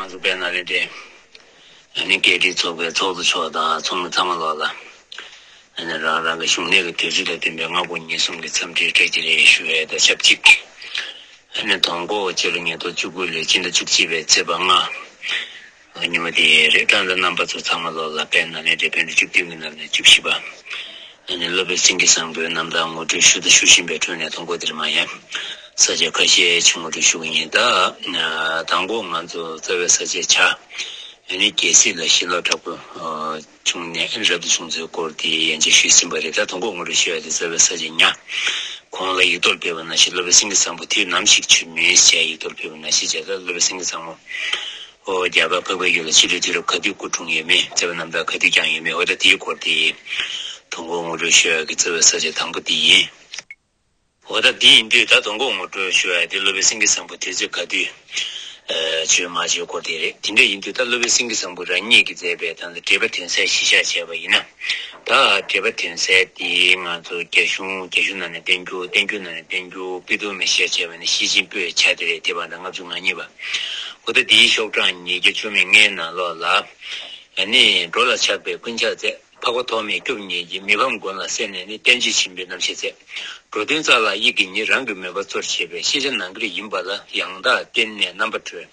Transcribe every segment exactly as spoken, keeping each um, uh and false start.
ང་ཚོ་དཔལ་ནཱ་ལེནྡྲའི་ཨ་ནི་ཀེ་ཊི་ཚོགས་པའི་ཚོགས་གཙོ་མཆོག་དང་ཚོགས་མི་ཚང་མ་ལོག་ལ། ཨ་ནི་རང་རང་གི་བཞུགས་གནས་ཀྱི་དུས་ཚོད་དང་བསྟུན་པའི་སྔ་དགོང་ཉིན་གསུམ་གྱི་འཚམས་འདྲིའི་བཀྲ་ཤིས་བདེ་ལེགས་ཞུ་ཡས་དང་ཆབས་ཅིག་ཨ་ནི་དོན་གོ་སྤྱི་ལོ་ཉིས་སྟོང་བཅུ་དགུ་ལོའི་སྤྱི་ཟླ་བཅུ་གཅིག་པའི་ཚེས་པ་ལྔ། ཉི་མ་དེ་རེད། ད་ལྟ་རྣམ་པ་ཚོ་ཚང་མ་ལོག་ལ་དཔལ་ནཱ་ལེནྡྲའི་བཻ་ཌཱུརྱ་བཅུ་བདུན་གྱི་ནང་ནས་བཅུ་བཞི་པ། ཨ་ནི་སློབ་དཔོན་སེང་གེ་བཟང་པོའི་རྣམ་ཐར་ངོ་སྤྲོད་ཞུ་དང་ཞུ་བཞིན་པའི་ཁྲོད་ནས་དོན་གོ་འདིར་མ་ཡང་ས་བཅད་ཁ་ཤས་ཅིག་ངོ་སྤྲོད་ཞུ་གི་ཡིན། ད་དང་པོ་ང་ཚོ་རྩ་བའི་ས་བཅད་བྱ། ཨ་ནི་རྒྱལ་སྲིད་ལ་ཞི་ལྷག་དྲག་པོ་བྱུང་ནས་རབ་ཏུ་བྱུང་ཚུལ་སྐོར་དེ་ཡན་ཆད་ཞུས་ཟིན་པ་རེད། ད་དོན་གོ་ངོ་སྤྲོད་ཞུ་ཡ་དེ་རྩ་བའི་ས་བཅད་ཉ། གོང་ལ་ཡིག་ཐོག་ཕེབས་པ་ནང་བཞིན་སློབ་དཔོན་སེང་གེ་བཟང་པོ་དུས་ནམ་ཞིག་བྱོན་མིན་ཞེས་ཡིག་ཐོག་ཕེབས་པ་ནང་བཞིན་བྱས། ད་སློབ་དཔོན་སེང་གེ་བཟང་པོ། ཨོ་རྒྱ་གར་འཕགས་པའི་ཡུལ་ལ་སྤྱི་ལོའི་དུས་རབས་ག་དུས་སྐུ་འཁྲུངས་ཡོད་མེད། བྱ་བའི་རྣམ་ཐར་ག་དུས་བསྐྱངས་ཡོད་མེད། འོ་ད་དེའི་སྐོར་དེ་དོན་གོ་ངོ་སྤྲོད་ཞུ་ཡག་གི་རྩ་བའི་ས་བཅད་དང་པོ་དེ་ཡིན། འོ་ད་དེ་ཡིན་དུས་ད་དོན་གོ་ངོ་སྤྲོད་ཞུ་ཡག་དེ་སློབ་དཔོན་སེང་གེ་བཟང་པོ་དུས་ཚོད་ག་དུས་བྱོན་མ་བྱོན་སྐོར་དེ་རེད། དེ་འདྲ་ཡིན་དུས་ད་སློབ་དཔོན་སེང་གེ་བཟང་པོ་རང་ཉིད་ཀྱིས་མཛད་པའི་ད་ལྟ་འགྲེལ་པ་དོན་གསལ་གཞི་བཞག་བྱས་པ་ཡིན་ན། ད་འགྲེལ་པ་དོན་གསལ་དེ་ང་ཚོ་རྒྱ་གཞུང་རྒྱ་གཞུང་ནང་ནས་བསྟན་རྒྱུ། བསྟན་རྒྱུ་ནང་ནས་བསྟན་རྒྱུ་པི་ཏུ་མ་ཞེས་བྱ་བ་ནི་ཤེར་ཕྱིན་པོད་ཆ་དེ་རེད། དེ་བར་དང་ལྔ་བཅུ་ང་གཉིས་པ། འོ་ད་དེའི་ཤོག་གྲངས་ཉིས་བརྒྱ་བཅུ་མེད་ལྔའི་ནང་ལོགས་ལ། ཨ་ནི་འགྲོ་ལ་ཆགས་པའི་རྐུན་ཇག་རྩད། འཕགས་པ་ཐོགས་མེད་སྐྱོབ་ཉིད་ཀྱིས། མི་ཕམ་མགོན་ལ་བསྲེས་ནས་ནི། བསྟན་བཅོས་ཆེན་པོའི་རྣམ་བཤད་མཛད། འགྲོ་དོན་རྩ་ལ་ཡིད་ཀྱིས་ཉིད། རང་གི་མོས་པ་གཙོར་བྱས་པའི། ཤེས་བྱ་ནང་ཁུལ་ཡིན་པ་ལ། ཡང་དག་བརྟེན་ནས་རྣམ་པར་གྲོལ།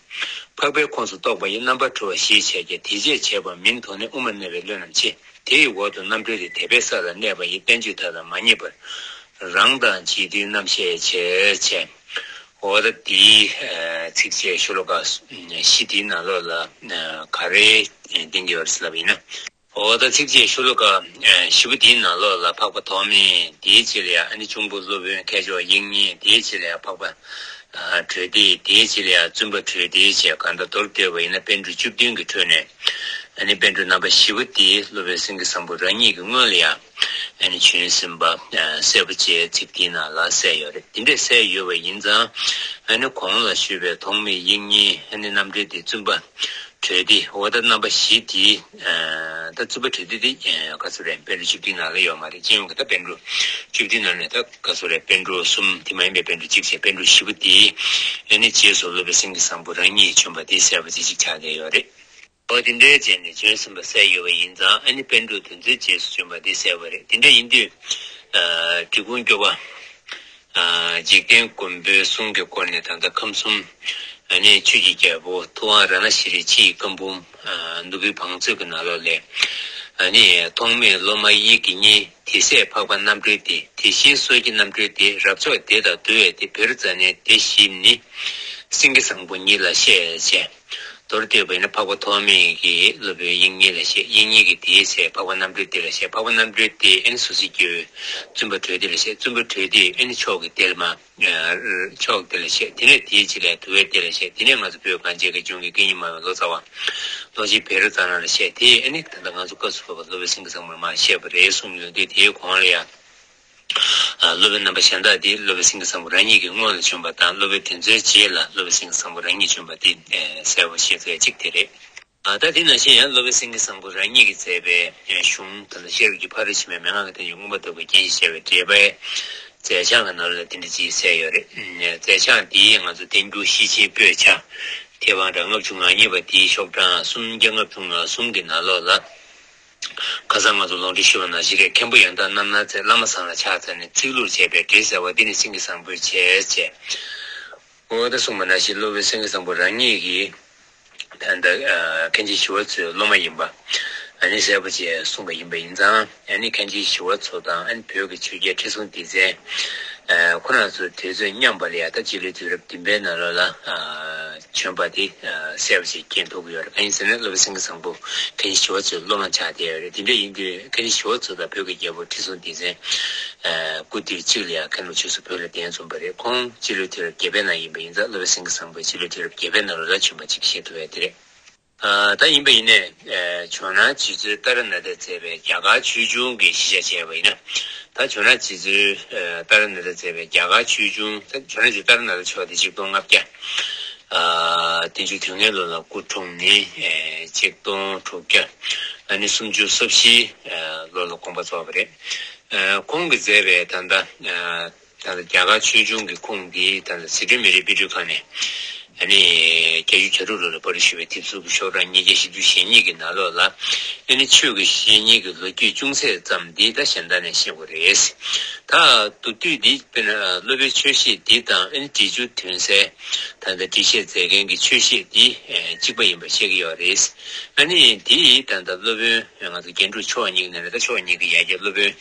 འཕགས་པའི་ཁོངས་སུ་གཏོགས་པ་ཡི། རྣམ་པར་གྲོལ་བ་ཞེས་བྱ་ཀྱང་། དེ་རྗེས་བྱས་པ་མིན་དོ་ནི། དབུ་མར་གནས་པའི་བློས་རྣམ་ཕྱེ། དེ་ཡི་འོག་ཏུ་རྣམ་གྲོལ་ཏེ། དད་པའི་ས་ལ་གནས་པ་ཡི། བསྟན་བཅོས་མཐའ་དང་མ་ངེས་པར། རང་དང་རྗེས་མཐུན་རྣམ་བཤད་བྱས་བྱས། འོ་ད་དེའི་ཚིགས་བཅད་ཤོ་ལོ་ཀ་བཞི་དེའི་ནང་ལོགས་ལ་ག་རེ་བསྟན་གྱི་ཡོད་རེད་ལབ་པ་ཡིན་ན། འོ་ད་ཚིགས་བཅད་ཤོ་ལོ་ཀ་བཞི་པོ་དེའི་ནང་ལོགས་ལ་འཕགས་པ་ཐོགས་མེད། དེའི་རྗེས་ལ་ཡང་ཨ་ནི་གཅུང་པོ་སློབ་དཔོན་མཁས་མཆོག་དབྱིག་གཉེན། དེའི་རྗེས་ལ་ཡང་འཕགས་པ་གྲོལ་སྡེ། དེའི་རྗེས་ལ་ཡང་བཙུན་པ་གྲོལ་སྡེ་བྱས། གང་ལྟར་མདོར་བསྡུས་པ་ཡིན་ན་པཎ་གྲུབ་བཅུ་བདུན་གྱི་ཁྲོད་ནས་ཨ་ནི་པཎ་གྲུབ་རྣམ་པ་བཞི་པོ་དེ་སློབ་དཔོན་སེང་གེ་བཟང་པོ་རང་ཉིད་ཀྱི་སྔོན་ལ་ཡང་ཨ་ནི་བྱོན་ཟིན་པ་གསལ་པོ་བྱས་ཚིག་དེའི་ནང་ལ་གསལ་ཡོད་རེད། དེ་འདྲས་གསལ་ཡོད་པ་ཡིན་ཙང་ཨ་ནི་གོང་ལ་ཞུས་པའི་ཐོགས་མེད་དབྱིག་གཉེན། ཨ་ནི་རྣམ་གྲོལ་སྡེ། བཙུན་པ་གྲོལ་སྡེ། འོ་ད་རྣམ་པ་བཞི་དེ། ད་བཙུན་པ་གྲོལ་སྡེ་དེ་ག་ཚོད་རེད། པཎ་གྲུབ་བཅུ་བདུན་ནང་ལ་ཡོད་མ་རེད། སྤྱི་ཡོངས་ཀྱི་ད་པཎ་གྲུབ་བཅུ་བདུན་ནང་ནས་ད་ག་ཚོད་རེད། པཎ་གྲུབ་གསུམ་དེ་མ་ཡིན་པའི་པཎ་གྲུབ་གཅིག་བྱས། པཎ་གྲུབ་བཞི་པོ་དེ་ཨ་ནི་རྗེས་སུ་སློབ་དཔོན་སེང་གེ་བཟང་པོ་རང་ཉིད་བྱོན་པ་དེ་གསལ་པོ་ཅིག་ཅིག་ཆགས་བསྡད་ཡོད་རེད། འོ་དེ་འདྲའི་བྱས་ནས་བྱོན་ཟིན་པ་གསལ་ཡོད་པ་ཡིན་ཙང་ཨ་ནི་པཎ་གྲུབ་དེ་ཚོའི་རྗེས་སུ་བྱོན་པ་དེ་གསལ་པོ་རེད། དེ་འདྲ་ཡིན་དུས་འབྲི་གུང་སྐྱོབ་པ། འཇིག་རྟེན་མགོན་པོའི་གསུང་གི་སྒོ་ནས་ད་ལྟ་ཁམས་གསུམ་ཨ་ནི་ཆོས་ཀྱི་རྒྱལ་པོ་ཐུབ་དབང་རཏྣ་ཤྲཱི་ཕྱི་ཡི་བཀའ་འབུམ་ནོར་བུའི་བང་མཛོད་ཀྱི་ནང་ལོགས་ལས་ཨ་ནི་ཐོགས་མེད་སློབ་མ་དབྱིག་གཉེན། དེ་སྲས་འཕགས་པ་རྣམ་གྲོལ་སྡེ། དེ་བཞིན་སོ་སྐྱེ་རྣམ་གྲོལ་སྡེ། རབ་མཆོག་སྡེ་དང་འདུལ་བའི་སྡེ། བེ་རུ་ཙ་ནའི་སྡེ་བཞི་ནི་སེང་གེ་བཟང་པོ་ཉིད་ལ་བཤད་ཅེས། མདོར་བསྡུས་པ་ཡིན་ན་འཕགས་པ་ཐོགས་མེད་ཀྱིས་སློབ་དཔོན་དབྱིག་གཉེན་ལ་བཤད། དབྱིག་གཉེན་གྱིས་དེའི་སྲས་འཕགས་པ་རྣམ་གྲོལ་སྡེ་ལ་བཤད། འཕགས་པ་རྣམ་གྲོལ་སྡེས་ཨ་ནི་སོ་སོའི་སྐྱེ་བོའི་བཙུན་པ་གྲོལ་སྡེ་ལ་བཤད། བཙུན་པ་གྲོལ་སྡེས་ཨ་ནི་མཆོག་གི་སྡེ་ལ་མ། མཆོག་སྡེ་ལ་བཤད། དེ་ནས་དེའི་རྗེས་ལ་འདུལ་བའི་སྡེ་ལ་བཤད། དེ་ནས་ང་ཚོ་བོད་གངས་ཅན་གྱི་ལྗོངས་ཀྱི་སྐད་གཉིས་སྨྲ་བའི་ལོ་ཙཱ་བ་ཀློང་ཆེན་བེ་རུ་ཙ་ན་ལ་བཤད། དེ་ཨ་ནི་ད་ལྟ་ང་ཚོ་སྐབས་སུ་བབས་པ་སློབ་དཔོན་སེང་གེ་བཟང་པོས་མར་བཤད་པ་རེད་གསུངས་ཡོང་དུས། དེའི་གོང་ལ་ཡང་སློབ་དཔོན་རྣམ་པ་གཞན་དག་དེ་སློབ་དཔོན་སེང་གེ་བཟང་པོ་རང་ཉིད་ཀྱི་སྔོན་ལ་བྱོན་པ་དང་། སློབ་དཔོན་དེ་ཚོའི་རྗེས་ལ་སློབ་དཔོན་སེང་གེ་བཟང་པོ་རང་ཉིད་བྱོན་པ་དེ་གསལ་པོ་ཤེས་ཐུབ་ཡ་གཅིག་དེ་རེད། ད་དེ་ནང་བཞིན་ཡང་སློབ་དཔོན་སེང་གེ་བཟང་པོ་རང་ཉིད་ཀྱིས་མཛད་པའི་གཞུང་ད་ལྟ་ཤེས་རབ་ཀྱི་ཕ་རོལ་ཕྱིན་པའི་མན་ངག་གི་བསྟན་བཅོས་མངོན་པར་རྟོགས་པའི་རྒྱན་ཞེས་བྱ་བའི་འགྲེལ་པའི་མཛད་བྱང་གི་ནང་ལ་དེ་འདྲ་ཅིག་གསལ་ཡོད་རེད། མཛད་བྱང་འདིའི་ང་ཚོ་བསྟན་འགྱུར་ཤེར་ཕྱིན་པོད་ཆ་དེ་བང་སྒྲ་ལྔ་བཅུ་ང་གཉིས་པ་དེའི་ཤོག་གྲངས་སུམ་བརྒྱ་ལྔ་བཅུ་ང་གསུམ་གྱི་ནང་ལོགས་ལ། ཁ་སང་ང་ཚོ་ལུང་འདྲེན་ཞུས་པ་ནང་བཞིན་རེད། མཁན་པོ་ཡང་དག་རྣམ་སྣང་མཛད། བླ་མ་བཟང་ལ་ཕྱག་འཚལ་ནས། ཚིག་ལྷུར་བྱས་པས་འགྲེལ་གསལ་བ། འདི་ནི་སེང་གེ་བཟང་པོའི་བྱས་བྱས། འོ་ད་གསུངས་པ་ནང་བཞིན་སློབ་དཔོན་སེང་གེ་བཟང་པོ་རང་ཉིད་ཀྱིས་ད་ལྟ་མཁན་ཆེན་ཞི་བ་འཚོའི་སློབ་མ་ཡིན་པ་ཨ་ནི་གསལ་པོ་བྱས་གསུངས་པ་ཡིན་པ་ཡིན་ཙང་། ཨ་ནི་མཁན་ཆེན་ཞི་བ་འཚོ་དང་ཨ་ནི་བོད་ཀྱི་ཆོས་རྒྱལ་ཁྲི་སྲོང་ལྡེ་བཙན་ཁོ་རང་ཚོ་དུས་ཚོད་མཉམ་པ་ལ་ཡ་ད་སྤྱི་ལོའི་དུས་རབས་བདུན་པའི་ནང་ལོགས་ལ་བྱོན་པ་དེ་གསལ་པོ་ཞིག་མཁྱེན་ཐུབ་ཀྱི་ཡོད་རེད། གང་ཡིན་ཟེར་ན་སློབ་དཔོན་སེང་གེ་བཟང་པོ་མཁན་ཆེན་ཞི་བ་འཚོའི་སློབ་མ་ཆགས་བསྡད་ཡོད་རེད། དེ་འདྲ་ཡིན་དུས་མཁན་ཆེན་ཞི་བ་འཚོ་དང་བོད་ཀྱི་རྒྱལ་པོ་ཁྲི་སྲོང་ལྡེ་བཙན་སྐུ་དུས་གཅིག་ལ་ཡང་མཁན་སློབ་ཆོས་སུ་བོད་ལ་གདན་འཛོམས་པ་རེད། ཁོང་སྤྱི་ལོའི་དུས་རབས་བརྒྱད་པའི་ནང་ཡིན་པ་ཡིན་ཙང་སློབ་དཔོན་སེང་གེ་བཟང་པོ་སྤྱི་ལོའི་དུས་རབས་བརྒྱད་པའི་ནང་ལོགས་ལ་བྱོན་པ་གཅིག་ཤེས་ཐུབ་ཡ་དེ་རེད། ཨ་ད་ཡིན་པ་ཡིན་ནའི་ཇོ་ནང་རྗེ་བཙུན་ཏཱ་ར་ནཱ་ཐས་མཛད་པའི་རྒྱ་གར་ཆོས་འབྱུང་གི་གཞི་བཞག་བྱས་པ་ཡིན་ན། ད་ཇོ་ནང་རྗེ་བཙུན་ཏཱ་ར་ནཱ་ཐས་མཛད་པའི་རྒྱ་གར་ཆོས་འབྱུང་། ད་ཇོ་ནང་རྗེ་བཙུན་ཏཱ་ར་ནཱ་ཐ་མཆོག་དེ་ཆིག་སྟོང་ལྔ་བརྒྱ་ཨ་བདུན་ཅུ་དོན་ལྔའི་ལོ་ལ་སྐུ་འཁྲུངས་ནས་ཨེ་ཆིག་སྟོང་དྲུག་བརྒྱ་ཨ་ནི་སུམ་ཅུ་སོ་བཞིའི་ཨེ་ལོ་ལ་དགོངས་པ་རྫོགས་པ་རེད། ཨེ་ཁོང་གིས་མཛད་པའི་ད་ལྟ་ཨེ་ད་ལྟ་རྒྱ་གར་ཆོས་འབྱུང་གི་ཁུངས་འདི་ད་ལྟ་ཟི་ཁྲོན་མི་རིགས་དཔེ་སྐྲུན་ཁང་ནས་ ཨ་ནི་བརྒྱད་ཅུ་གྱ་དྲུག་ལོ་ལ་པར་ཞུ་བའི་དེབ་གཟུགས་ཀྱི་ཤོག་གྲངས་ཉིས་བརྒྱ་བཞི་བཅུ་ཞེ་གཉིས་ཀྱི་ནང་ལོགས་ལ། ཨ་ནི་ཆོས་ཀྱི་བཤེས་གཉེན་གྱི་ལོ་རྒྱུས་ཅུང་ཟད་ཙམ་འདི་ད་གཞན་དག་ནས་ཤེས་དགོས་རེད། ད་མདོར་བསྡུས་འདི་དཔེར་ན་སློབ་དཔོན་ཆོས་བཤད་འདི་དང་ཨ་ནི་འབྲི་ཆུ་དོན་གསལ། ད་ལྟ་འགྲེལ་བཤད་མཛད་མཁན་གྱི་ཆོས་བཤད་འདི་གཅིག་པ་ཡིན་པ་ཤེས་ཀྱི་ཡོད་རེད། ཨ་ནི་འདི་ད་ལྟ་སློབ་དཔོན་ང་ཚོ་རྒྱན་དྲུག་མཆོག་གཉིས་ནས་ད་མཆོག་གཉིས་ཀྱི་ཡ་གྱལ་སློབ་དཔོན་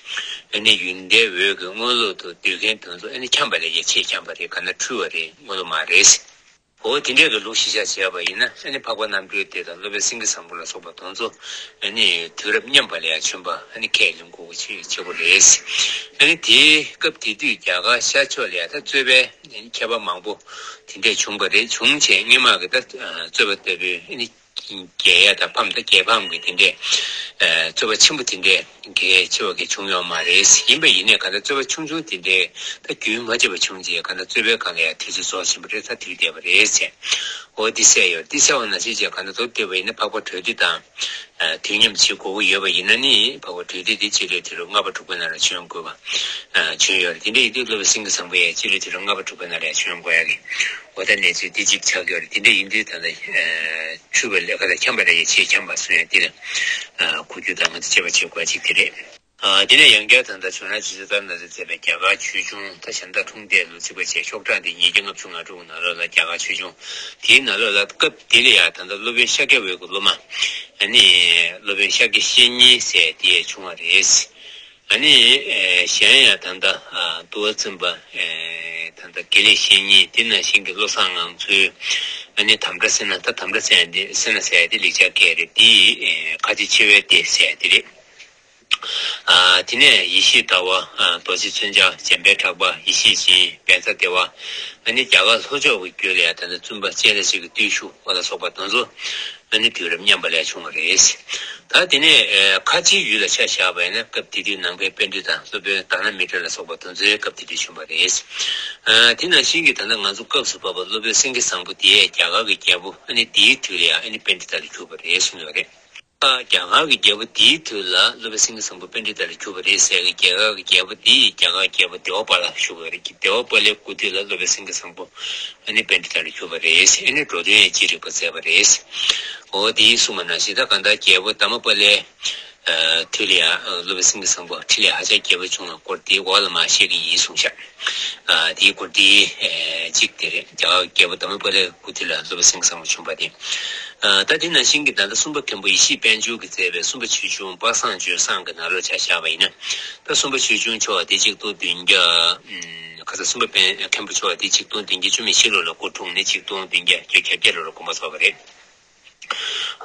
ཨ་ནི་ཡོན་ཏན་འོད་ཀྱི་དངོས་སློབ་ཏུ་འདོད་མཁན་དེ་ཚོ་ཨ་ནི་འཁྱམས་པ་ལས་ཀྱང་ཆེས་འཁྱམས་པ་རེད། ག་ན་འཁྲུལ་བ་རེད། དངོས་སློབ་མ་རེད། འོ་དེ་འདྲའི་གི་ལུགས་གཞི་བཞག་བྱས་པ་ཡིན་ན་ཨ་ནི་འཕགས་པ་རྣམ་གྲོལ་དེ་དང་སློབ་དཔོན་སེང་གེ་བཟང་པོ་ལ་སོགས་པ་དེ་ཚོ་ཨ་ནི་དུས་རབས་མཉམ་པ་ལ་ཡང་བྱོན་པ་ཨ་ནི་ཁས་ལེན་དགོས་ཀྱི་ཆེ་ཆེ་པོ་རེད། ཨ་ནི་དེའི་སྐབས་དེ་དུས་རྒྱ་གར་ཤར་ཕྱོགས་ལ་ཡང་ད་རྩོད་པའི་ཨ་ནི་མཁས་པ་མང་པོ་དེ་འདྲས་བྱུང་བ་རེད། བྱུང་བྱས་སྔོན་མ་གི་ད་རྩོད་པ་ལྟ་བུའི་ཨ་ནི་རྒྱལ་ཡ་དང་ཕམ་ད་རྒྱལ་ཕམ་གྱི་དེ་འདྲས་རྩོད་པ་ཆེན་པོ་དེ་འདྲས། གལ་ཆེ་བ་གལ་བྱུང་ཡོད་མ་རེད། ཡིན་པ་ཡིན་ནའི་གང་ལྟར་རྩོད་པ་ཆུང་ཆུང་དེ་འདྲའི་ད་རྒྱུན་མ་ཆད་པ་བྱུང་རྗེས་གང་ལྟར་རྩོད་པའི་སྒང་ལ་ཡང་དུས་ཚོད་རྫོགས་ཕྱིན་པ་རེད། ད་དུས་འདས་པ་རེད་ཟེར། འོ་འདི་གསལ་ཡོད། འདི་གསལ་བ་ནང་བཞིན་བྱས་གང་ལྟར་མདོར་བསྡུས་པ་ཡིན་ན་འཕགས་པ་གྲོལ་སྡེ་དང་དུས་མཉམ་བྱེད་དགོས་ཀྱི་ཡོད་པ་ཡིན་ན་ནི་འཕགས་པ་གྲོལ་སྡེ་འདི་སྤྱི་ལོའི་དུས་རབས་ལྔ་པ་དྲུག་པའི་ནང་ལ་བྱོན་དགོས་པ་བྱོན་ཡོད་རེད། དེ་འདྲ་ཡིན་དུས་སློབ་དཔོན་སེང་གེ་བཟང་པོ་ཡང་སྤྱི་ལོའི་དུས་རབས་ལྔ་པ་དྲུག་པའི་ནང་ལ་ཡང་བྱོན་དགོས་ཡ་གི་འོ་ད་གནས་ཚུལ་འདི་གཅིག་ཆགས་ཀྱི་ཡོད་རེད། དེ་འདྲ་ཡིན་དུས་ད་ལྟ་འཁྲུལ་པ་ལས་ཀ་ད་འཁྱམས་པ་ལས་ཡ་ཆེས་འཁྱམས་པ་གསུང་ཡ་འདི་ལ་གོ་རྒྱུ་དང་ང་ཚོ་དཔྱད་པ་བྱེད་དགོས་ཡ་གཅིག་དེ་རེད། ཨ། དེ་ནས་ཡང་བསྐྱར་ད་ལྟ་ཇོ་ནང་རྗེ་བཙུན་ཏཱ་ལའི་ནཱ་ཐས་མཛད་པའི་རྒྱ་གར་ཆོས་འབྱུང་ད་གཞན་དག་འཁྲུངས་འདས་ལོ་ཚིགས་པ་བཅས་ཤོག་གྲངས་དེ་ཉིས་བརྒྱ་ལྔ་བཅུ་ང་དྲུག་ནང་ལོགས་ལ་རྒྱ་གར་ཆོས་འབྱུང་དེའི་ནང་ལོགས་ལ་སྐབས་དེ་ལ་ཡང་ད་ལྟ་སློབ་དཔོན་ཤཱཀྱ་འོད་ཀྱི་སློབ་མ་ཨ་ནི་སློབ་དཔོན་ཤཱཀྱ་བཤེས་གཉེན་ཟེར་དེ་བྱུང་བ་རེད། ཨ་ནི་གཞན་ཡང་ད་ལྟ་ཏུ་བ་བཙུན་པ་ད་ལྟ་དགེ་ལེགས་བཤེས་གཉེན་དེ་ནང་བཞིན་གྱི་བློ་བཟང་ངང་ཚུལ་ཨ་ནི་དམ་བྲ་སེ་ན་ད་དམ་བྲ་སེ་ན་སེ་ན་ཟེར་དེ་ལེགས་སྦྱར་སྐད་རེད། དེ་ཁ་ཆེ་ཆེ་བའི་སྡེ་ཟེར་དེ་རེད། ཨ། དེ་ནས་ཡེ་ཤེས་ཟླ་བ། ཨ། རྡོ་རྗེ་མཚོན་ཆ། འཇམ་དཔལ་གྲགས་པ། ཡེ་ཤེས་སྦྱིན། བཛྲ་དེ་བ། ཨ་ནི་རྒྱ་གར་ལྷོ་ཕྱོགས་ཀྱི་རྒྱུད་ལ་ཡང་ད་ལྟ་བཙུན་པ་སྤྱན་རས་གཟིགས་ཀྱི་བརྟུལ་ཞུགས་པ་ལ་སོགས་པ་དེ་ཚོ་ཨ་ནི་དུས་རབས་མཉམ་པ་ལ་བྱུང་བ་རེད། ད་དེ་ནས་ཨ། ཁ་ཆེའི་ཡུལ་ལ་ཆ་བཞག་པ་ཡིན་ན་སྐབས་དེ་དུས་ནང་པའི་པཎྜི་ཏ་དང་སློབ་དཔོན་དྷ་ན་མི་ཏྲ་ལ་སོགས་པ་དེ་ཚོའི་སྐབས་དེ་དུས་བྱུང་བ་རེད། ཨ། དེ་ནང་བཞིན་གྱི་ད་ལྟ་ང་ཚོ་སྐབས་སུ་བབས་པ་སློབ་དཔོན་སེང་གེ་བཟང་པོ་དེས་རྒྱ་གར་གྱི་རྒྱལ་པོ་ཨ་ནི་དེའི་དུས་ལ་ཡང་ཨ་ནི་པཎྜི་ཏ་ལ་གྱུར་པ་རེད་གསུངས་ཡོད་རེད། རྒྱ་གར་གྱི་རྒྱལ་པོ་དེའི་དུས་ལ་སློབ་དཔོན་སེང་གེ་བཟང་པོ་པཎྜི་ཏ་ལ་གྱུར་པ་རེད་ཟེར་གི། རྒྱ་གར་གྱི་རྒྱལ་པོ་དེ་ཡིས་རྒྱ་གར་རྒྱལ་པོ་དེ་བ་པཱ་ལགས་ཞུ་བ་རེད། དེ་བ་པཱ་ལགས་སྐུ་དུས་ལ་སློབ་དཔོན་སེང་གེ་བཟང་པོ་ཨ་ནི་པཎྜི་ཏ་ལ་གྱུར་པ་རེད། ཨ་ནི་འགྲོ་དོན་ཡང་ཅི་རིགས་པ་མཛད་པ་རེད། འོ་དེའི་གསུངས་པ་ནང་བཞིན་ད་གང་ལྟར་རྒྱལ་པོ་དྷརྨ་པཱ་ལའི་དུས་ལ་ཡང་སློབ་དཔོན་སེང་གེ་བཟང་པོ་འཕྲིན་ལས་ཧ་ཅང་རྒྱས་པ་བྱུང་བའི་སྐོར་དེའི་འོག་ལ་མར་བཤད་ཀྱི་ཡིན་གསུངས་ཤག་ཨ། དེའི་སྐོར་དེ་ཨེ་གཅིག་དེ་རེད། རྒྱ་གར་རྒྱལ་པོ་དྷརྨ་པཱ་ལའི་སྐུ་དུས་ལ་སློབ་དཔོན་སེང་གེ་བཟང་པོ་བྱུང་བ་དེ། ཨ། ད་དེ་ནང་བཞིན་གྱི་ད་ལྟ་གསུམ་པ་མཁན་པོ་ཡེ་ཤེས་དཔལ་འབྱོར་གྱིས་མཛད་པའི་གསུམ་པ་ཆོས་འབྱུང་པ་སངས་སྤྱོད་བཟང་གི་ནང་ལོགས་ཆ་བཞག་པ་ཡིན་ན། ད་གསུམ་པ་ཆོས་འབྱུང་མཆོག་དེ་ཆིག་སྟོང་བདུན་བརྒྱ། ཨམ། ཁ་ས་གསུམ་པ་དཔལ་མཁན་པོ་མཆོག་དེ་ཆིག་སྟོང་བདུན་བརྒྱ་བཅུ་མེད་བཞི་ལོ་ལ་སྐུ་འཁྲུངས་ནས་ཆིག་སྟོང་བདུན་བརྒྱ་བརྒྱད་ཅུ་གྱ་བརྒྱད་ལོ་ལ་དགོངས་པ་རྫོགས་པ་རེད།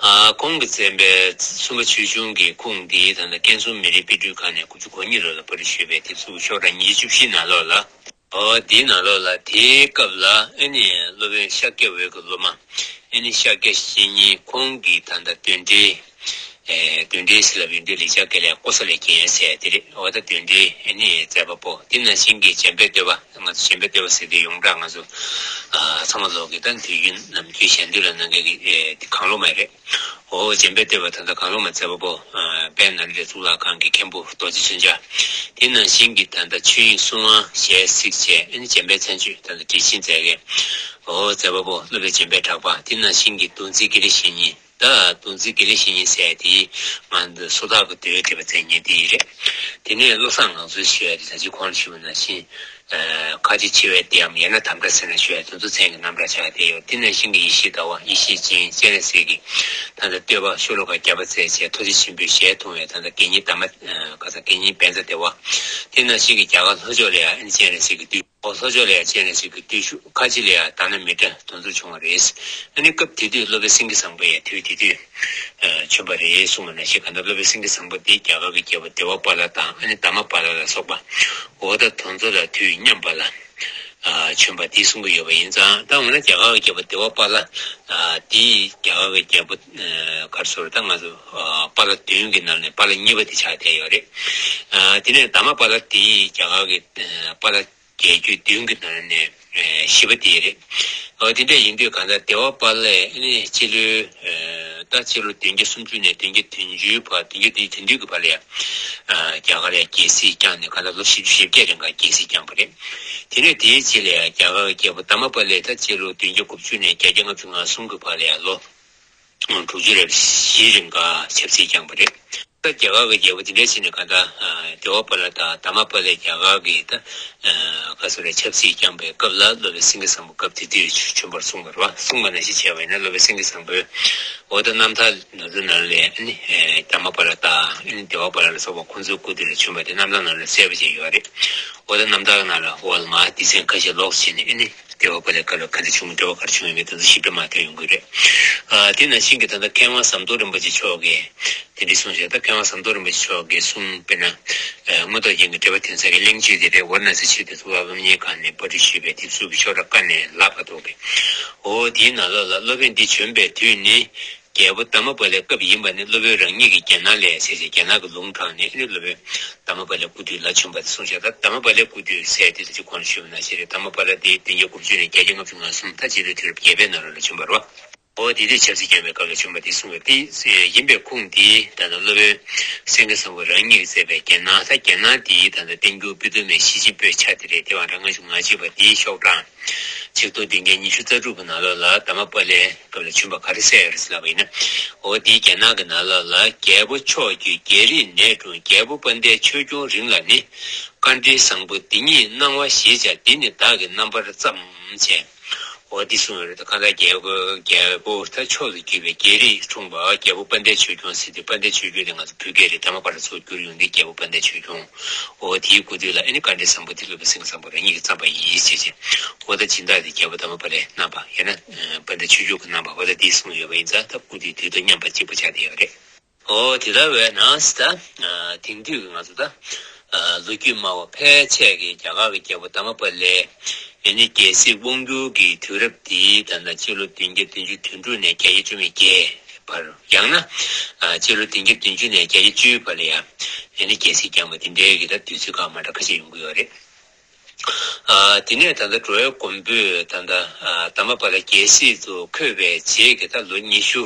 ཨ། ཁོང་གིས་མཛད་པའི་གསུམ་པ་ཆོས་འབྱུང་གི་ཁུངས་འདི་ད་ལྟ་ཀན་སུའུ་མི་རིགས་དཔེ་སྐྲུན་ཁང་ནས་དགུ་བཅུ་གོ་གཉིས་ལོ་ལ་པར་ཞུས་པའི་དེབ་གཟུགས་ཤོག་གྲངས་ཉི་ཤུ་བཅུ་བཞི་ནང་ལོགས་ལ། འོ་དེའི་ནང་ལོགས་ལ་དེའི་སྐབས་ལ་ཨ་ནི་སློབ་དཔོན་ཤཱཀྱ་འོད་ཀྱི་སློབ་མ་ཨ་ནི་ཤཱཀྱ་བཤེས་གཉེན་ཁོང་གིས་ད་ལྟ་གདོན་འདྲེ། ཨེ། གདོན་འདྲེ་ཟེར་ལབ་ཡོང་དུས་ལེགས་སྦྱར་སྐད་ལ་ཀོ་ས་ལའི་རྒྱན་ཟེར་དེ་རེད། འོ་ད་གདོན་འདྲེ་ཨ་ནི་མཛད་པ་པོ་དེ་ནང་བཞིན་གྱི་འཇམ་དཔལ་བསྟོད་པ། ང་ཚོ་འཇམ་དཔལ་བསྟོད་པ་ཟེར་དུས་ཡོངས་གྲགས་ང་ཚོ་ཨ། ཚང་མ་ལོག་གི་ད་དུས་རྒྱུན་ནམ་རྒྱུན་ཞལ་འདོན་ལ་གནང་མཁན་གྱི་ཨེ། དེ་གང་བློ་མ་རེད། འོ་འཇམ་དཔལ་བསྟོད་པ་ད་ལྟ་གང་བློ་མ་མཛད་པ་པོ། ཨ། དཔལ་ནཱ་ལེནྡྲའི་གཙུག་ལག་ཁང་གི་མཁན་པོ་རྡོ་རྗེ་མཚོན་ཆ། དེ་ནང་བཞིན་གྱི་ད་ལྟ་ཆོས་དབྱིངས་སྲུང་བ་ཞལ་གཟིགས་བྱས་ཨ་ནི་འཇམ་དཔལ་མཚན་བརྗོད་ད་ལྟ་འགྲེལ་ཆེན་མཛད་མཁན། འོ་མཛད་པ་པོ་སློབ་དཔོན་འཇམ་དཔལ་གྲགས་པ། དེ་ནང་བཞིན་གྱི་གདུང་འཛིན་དགེ་ལེགས་བཤེས་གཉེན། ད་གདུང་འཛིན་དགེ་ལེགས་བཤེས་གཉེན་ཟེར་དེ་ང་ཚོ་སོ་ཐར་གྱི་མདོའི་འགྲེལ་པ་མཛད་མཁན་དེ་རེད། དེ་ནས་བློ་བཟང་ངང་ཚུལ་ཞུ་ཡ་དེ་ད་ཅི་གོང་ལ་ཞུས་པ་ནང་བཞིན། ཨ། ཁ་ཆེ་ཆེ་བའི་སྡེའམ་ཡང་ན་དམ་བྲ་ཟེར་ན་ཞུ་ཡ་དེ་ཚོ་མཚན་གྱི་རྣམ་གྲངས་ཆགས་བསྡད་ཡོད། དེ་ནང་བཞིན་གྱི་ཡེ་ཤེས་ཟླ་བ། ཡེ་ཤེས་སྦྱིན། སྤྱན་རས་གཟིགས་ཀྱི་ད་ལྟ་བསྟོད་པ་ཤོ་ལོ་ཀ་བརྒྱ་པ་བཙལ་བྱས་ཐུགས་རྗེ་ཆེན་པོའི་ཞལ་མཐོང་བའི་ད་ལྟ་དགེ་བསྙེན་དྷརྨ། ཨ། ཁ་ས་དགེ་བསྙེན་བཛྲ་དེ་བ། དེ་ནང་བཞིན་གྱི་རྒྱ་གར་ལྷོ་ཕྱོགས་ལ་ཡང་ཨ་ནི་སྤྱན་རས་གཟིགས་ཀྱི་བརྟུལ། འོ་ལྷོ་ཕྱོགས་ལ་ཡང་སྤྱན་རས་གཟིགས་ཀྱི་བརྟུལ་ཞུགས། ཁ་ཆེ་ལ་ཡང་དྷ་ན་མི་ཏྲ་དེ་ཚོ་བྱུང་བ་རེད། ཨ་ནི་སྐབས་དེ་དུས་སློབ་དཔོན་སེང་གེ་བཟང་པོ་ཡང་དུས་དེ་དུས་ཨ། བྱོན་པ་རེད་གསུངས་པ་ནང་བཞིན་གང་ལྟར་སློབ་དཔོན་སེང་གེ་བཟང་པོ་འདི་རྒྱ་གར་གྱི་རྒྱལ་པོ་དེ་བ་པཱ་ལགས་དང་ཨ་ནི་དྷརྨ་པཱ་ལགས་ལ་སོགས་པ། འོ་ད་དེ་ཚོ་ལ་དུས་མཉམ་པ་ལ་ཨ། བྱོན་པ་འདི་གསུང་གི་ཡོད་པ་ཡིན་ཙང་། ད་འོ་ན་རྒྱ་གར་གྱི་རྒྱལ་པོ་དེ་བ་པཱ་ལགས་ཨ། འདི་རྒྱ་གར་གྱི་རྒྱལ་པོ་ཨ། ག་རེ་ཟེར། ད་ང་ཚོ་ཨ། པཱ་ལགས་བདུན་གྱི་ནང་ནས་པཱ་ལགས་གཉིས་པ་དེ་ཆགས་བསྡད་ཡོད་རེད། ཨ། དེ་ནས་དྷརྨ་པཱ་ལགས་འདི་རྒྱ་གར་གྱི་ཨ། པཱ་ལགས་བརྒྱད་ཅུ་བདུན་གྱི་ནང་ནས་ཨེ། བཞི་པ་དེ་རེད། འོ་དེ་འདྲ་ཡིན་དུས་གང་ལྟར་དེ་བ་པཱ་ལགས་ནི་སྤྱི་ལོའི་ཨེ། ད་སྤྱི་ལོ་བདུན་བརྒྱ་སུམ་ཅུ་ནས་བདུན་བརྒྱ་བདུན་ཅུའི་བར། བདུན་བརྒྱ་བདུན་ཅུ་དོན་དུས་ཀྱི་བར་ལ་ཡང་རྒྱ་གར་ལ་རྒྱལ་སྲིད་བསྐྱངས་ནས། གང་ལྟར་ལོ་བཞི་བཅུ་ཞེ་བརྒྱད་རིང་ག་རྒྱལ་སྲིད་བསྐྱངས་པ་རེད། དེ་ནས་དེའི་རྗེས་ལ་ཡང་རྒྱ་གར་གྱི་རྒྱལ་པོ་དྷརྨ་པཱ་ལས་ད་སྤྱི་ལོ་བདུན་བརྒྱ་དགུ་བཅུ་ནས་བརྒྱད་བརྒྱ་ལྔ་བཅུ་ང་གསུམ་གྱི་བར་ལ་ཡང་ལོ་དྲུག་ཅུ་རེ་བཞི་རིང་ག་ཆབ་སྲིད་བསྐྱངས་པ་རེད། ད་རྒྱ་གར་གྱི་རྒྱལ་པོ་དེ་འདྲ་བྱས་ནས་གང་ལྟར་ཨ་དེ་བ་པཱ་ལ་དང་དྷརྨ་པཱ་ལས་རྒྱ་གར་གྱི་ད་ཨ་ག་སོ་རེ་ཆབ་སྲིད་བསྐྱངས་པའི་སྐབས་ལ་སློབ་དཔོན་སེང་གེ་བཟང་པོ་སྐབས་དེ་དུས་བྱོན་པར་གསུངས་པ་རེད་བ། གསུངས་པ་ནང་བཞིན་བྱས་པ་ཡིན་ན་སློབ་དཔོན་སེང་གེ་བཟང་པོས་འོ་ད་རྣམ་ཐར་ནང་ལ་ནང་ལས་ཨ་ནི་ཨ་དྷརྨ་པཱ་ལ་དང་ཨ་ནི་དེ་བ་པཱ་ལ་ལ་སོགས་པ་ཁོང་ཚོའི་སྐུ་དུས་ལ་བྱོན་པ་དེ་རྣམ་ཐར་ནང་ལ་གསལ་པོ་བྱས་ཡོད་རེད། འོ་ད་རྣམ་ཐར་ནང་ལ་འོ་ལ་མ་སྡེ་ཚན་ཁ་ཤས་ལོགས་བྱས་ནས་ཨ་ནི། དེ་བ་པཱ་ལའི་སྐབས་ལ་ག་འདྲ་བྱུང་། འབྲེལ་བ་ག་རེ་བྱུང་ཡོད་མེད་དེ་ཚོ་ཞིབ་ཕྲ་མར་ཐོན་ཡོང་གི་རེད། ཨ་དེ་ནང་བཞིན་གྱི་ད་ལྟ་མཁས་དབང་ཟམ་གདོང་རིན་པོ་ཆེ་མཆོག་གིས་དེ་འདྲ་གསུངས་ཤག་ད་མཁས་དབང་ཟམ་གདོང་རིན་པོ་ཆེ་མཆོག་གིས་གསུངས། དཔེར་ན་ཨ་མངོན་རྟོགས་རྒྱན་གྱི་འགྲེལ་པ་དོན་གསལ་གྱི་གླེང་བརྗོད་དེ་རེད། ཝཱ་ར་ཎ་སི་ཆོས་སྡེ་ཐུབ་པ་པཎ་ཉེ་སྒང་ནས་པར་སྐྲུན་ཞུས་པའི་དེབ་གཟུགས་ཀྱི་ཤོག་གྲངས་ཀ་ནས་ལ་བར་དུ་གི། འོ་དེའི་ནང་ལོགས་ལ་སློབ་དཔོན་འདི་བྱོན་པའི་དུས་ནི། རྒྱལ་པོ་དྷརྨ་པཱ་ལའི་སྐབས་ཡིན་པ་ནི་སློབ་དཔོན་རང་ཉིད་ཀྱིས་རྒྱ་ནག་ལ་ཟེར་ཞིང་རྒྱ་ནག་གི་ལུང་དྲངས་ནས་ཨ་ནི་སློབ་དཔོན་དྷརྨ་པཱ་ལའི་སྐུ་དུས་ལ་བྱོན་པ་དེ་གསུངས་ཤག་ད་དྷརྨ་པཱ་ལའི་སྐུ་དུས་ཟེར་དེ་ད་ཅི་གོང་ལ་ཞུས་པ་ནང་བཞིན་རེད། དྷརྨ་པཱ་ལ་དེ་བདུན་བརྒྱ་དགུ་བཅུ་ནས་བརྒྱད་བརྒྱ་ལྔ་བཅུ་ང་གསུམ། ད་སྤྱི་ལོའི་དུས་རབས་བརྒྱད་པའི་ནང་ལོགས་ལ་བྱོན་པ་རེད་བ། འོ་དེ་དུས་ཆབ་སྲིད་བསྐྱངས་པའི་སྐབས་ལ་བྱོན་པ་དེ་གསུངས་པས། དེ་ཡིན་པའི་ཁུངས་དེ་ད་ལྟ་སློབ་དཔོན་སེང་གེ་བཟང་པོ་རང་ཉིད་ཀྱིས་མཛད་པའི་རྒྱ་ནག་ད་རྒྱ་ནག་དེའི་ད་ལྟ་བསྟན་འགྱུར་པོད་དུ་མའི་ཤེར་ཕྱིན་པོད་ཆ་དེ་རེད། དེ་བ་རང་ལྔ་བཅུ་ང་གཅིག་པ་དེའི་ཤོག་གྲངས། ཆིག་སྟོང་བདུན་བརྒྱ་ཉི་ཤུ་རྩ་དྲུག་པའི་ནང་ལོགས་ལ་དྷརྨ་པཱ་ལའི་སྐབས་ལ་བྱོན་པ་ག་རེ་གསལ་ཡོད་རེད་ཟེར་ལབ་པ་ཡིན་ན། འོ་དེའི་རྒྱ་ནག་གི་ནང་ལོགས་ལ་རྒྱལ་པོ་མཆོག་གྱུར་རྒྱལ་རིགས་ནད་འཁྲུངས། རྒྱལ་པོ་དཔལ་ལྡན་ཆོས་སྐྱོང་རིང་ལ་ནི། དཀའ་འགྲེལ་བཟང་པོ་འདི་ཉིད་གནང་བ་ཞེས་བྱ། འདི་ནི་བདག་གིས་རྣམ་པར་བརྩམས་བྱས། འོ་འདི་གསུངས་ཡོད་རེད། ད་གང་ལྟར་རྒྱལ་པོ་རྒྱལ་པོ་ད་མཆོག་ཏུ་གྱུར་པའི་རྒྱལ་རིགས་འཁྲུངས་པ། རྒྱལ་པོ་དཔལ་ལྡན་ཆོས་སྐྱོང་ཟེར་དུས་དཔལ་ལྡན་ཆོས་སྐྱོང་དེ་ང་ཚོ་བོད་སྐད་རེད། དྷརྨ་པཱ་ལ་ཚུར་བསྒྱུར་ཡོང་དུས་རྒྱལ་པོ་དཔལ་ལྡན་ཆོས་སྐྱོང་། འོ་དེའི་སྐུ་དུས་ལ་ཨ་ནི་དཀའ་འགྲེལ་བཟང་པོ་དེ་སློབ་དཔོན་སེང་གེ་བཟང་པོ་རང་ཉིད་ཀྱིས་བརྩམས་པ་ཡིན་ཞེས་བྱས། འོ་ད་སྦྱིན་བདག་དེ་རྒྱལ་པོ་དྷརྨ་པཱ་ལས་གནང་བ་ཡང་ན་དཔལ་ལྡན་ཆོས་སྐྱོང་གིས་གནང་བ། འོ་ད་འདི་གསུངས་ཡོད་པ་ཡིན་ཙང་ད་སྐུ་དུས་དུས་དང་མཉམ་པ་གཅིག་པ་ཆགས་བསྡད་ཡོད་རེད། འོ་དེ་ལྟ་བས་ན་ད་དེང་དུས་ཀྱི་ང་ཚོ་ད་ལོ་རྒྱུས་སྨྲ་བ་ཕལ་ཆེར་གྱིས་རྒྱ་གར་གྱི་རྒྱལ་པོ་དྷརྨ་པཱ་ལའི་ཨ་ནི་རྒྱལ་སྲིད་དབང་བསྒྱུར་གྱི་དུས་རབས་དེའི་ད་ལྟ་སྤྱི་ལོ་བདུན་བརྒྱ་བདུན་ཅུ་དོན་དྲུག་ནས་བརྒྱད་བརྒྱ་བཅུ་མེད་བརྒྱད་བར། ཡང་ན་སྤྱི་ལོ་བདུན་བརྒྱ་བདུན་ཅུ་ནས་བརྒྱད་བརྒྱ་བཅུའི་བར་ལ་ཡང་ཨ་ནི་རྒྱལ་སྲིད་བསྐྱངས་པ་དེ་འདྲའི་གི་ད་དུས་ཚོད་ཁག་མ་འདྲ་ཁ་ཤས་ཡོང་གི་ཡོད་རེད། ཨ་དེ་ནས་ད་ལྟ་འགྲོ་བའི་མགོན་པོས་ད་ལྟ་ཨ་དྷརྨ་པཱ་ལ་རྒྱལ་སྲིད་དུ་འཁོད་པའི་རྗེས་ཀྱི་ད་ལོ་ཉི་ཤུ་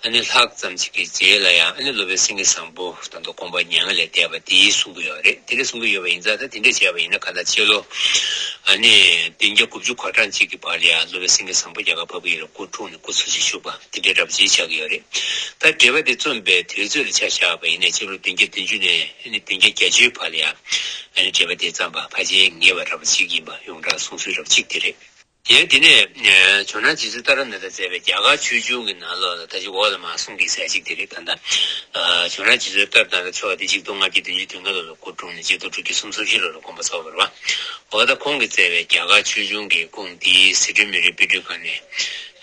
ཨ་ནི་ལྷག་ཙམ་ཅིག་གི་རྗེས་ལ་ཡང་ཨ་ནི་སློབ་དཔོན་སེང་གེ་བཟང་པོ་ད་ལྟ་དགོངས་པ་མྱ་ངན་ལས་འདས་པ་དེ་གསུང་གི་ཡོད་རེད། དེ་འདྲ་གསུང་གི་ཡོད་པ་ཡིན་ཙང་ད་དེ་འདྲ་བྱས་པ་ཡིན་ན་གང་ལྟར་ཕྱི་ལོ་ཨ་ནི་བདུན་བརྒྱ་དགུ་བཅུ་གོ་གྲངས་ཅིག་གི་བར་ལ་ཡང་སློབ་དཔོན་སེང་གེ་བཟང་པོ་རྒྱ་གར་འཕགས་པའི་ཡུལ་ལ་སྐུ་འཁྲུངས་ནས་སྐུ་འཚོ་ཞིང་བཞུགས་པ་དེ་འདྲའི་འདྲ་པོ་ཅིག་ཆགས་ཀྱི་ཡོད་རེད། ད་འགྲེལ་པ་དེ་རྩོམ་པའི་དུས་ཚོད་ལ་ཆ་བཞག་པ་ཡིན་ན་ཕྱི་ལོ་བདུན་བརྒྱ་བདུན་ཅུ་ནས་ཨ་ནི་བདུན་བརྒྱ་བརྒྱད་ཅུའི་བར་ལ་ཡང་ཨ་ནི་འགྲེལ་པ་དེ་བརྩམས་པ་ཕལ་ཆེར་ངེས་པ་འདྲ་པོ་ཅིག་ཡིན་པ་ཡོངས་གྲགས་གསུང་སྲོལ་འདྲ་པོ་ཅིག་དེ་རེད། ཡང་དེ་ནས་ཇོ་ནང་རྗེ་བཙུན་ཏཱ་ར་ནཱ་ཐས་མཛད་པའི་རྒྱ་གར་ཆོས་འབྱུང་གི་ནང་ལོགས་ལ་ད་ཅི་འོག་ལ་མར་གསུང་གི་ཟེར་ཅིག་དེ་རེད། ད་ལྟ་ཇོ་ནང་རྗེ་བཙུན་ཏཱ་ར་ནཱ་ཐ་མཆོག་དེ་ཆིག་སྟོང་ལྔ་བརྒྱ་བདུན་ཅུ་དོན་ལྔ་ལོ་ལ་སྐུ་འཁྲུངས་ནས་ཆིག་སྟོང་དྲུག་བརྒྱ་སུམ་ཅུ་སོ་བཞི་ལོ་ལ་དགོངས་པ་རྫོགས་པ་རེད་བ། འོ་ད་ཁོང་གིས་མཛད་པའི་རྒྱ་གར་ཆོས་འབྱུང་གི་ཁུངས་འདི་ཟི་ཁྲོན་མི་རིགས་དཔེ་སྐྲུན་ཁང་ནས་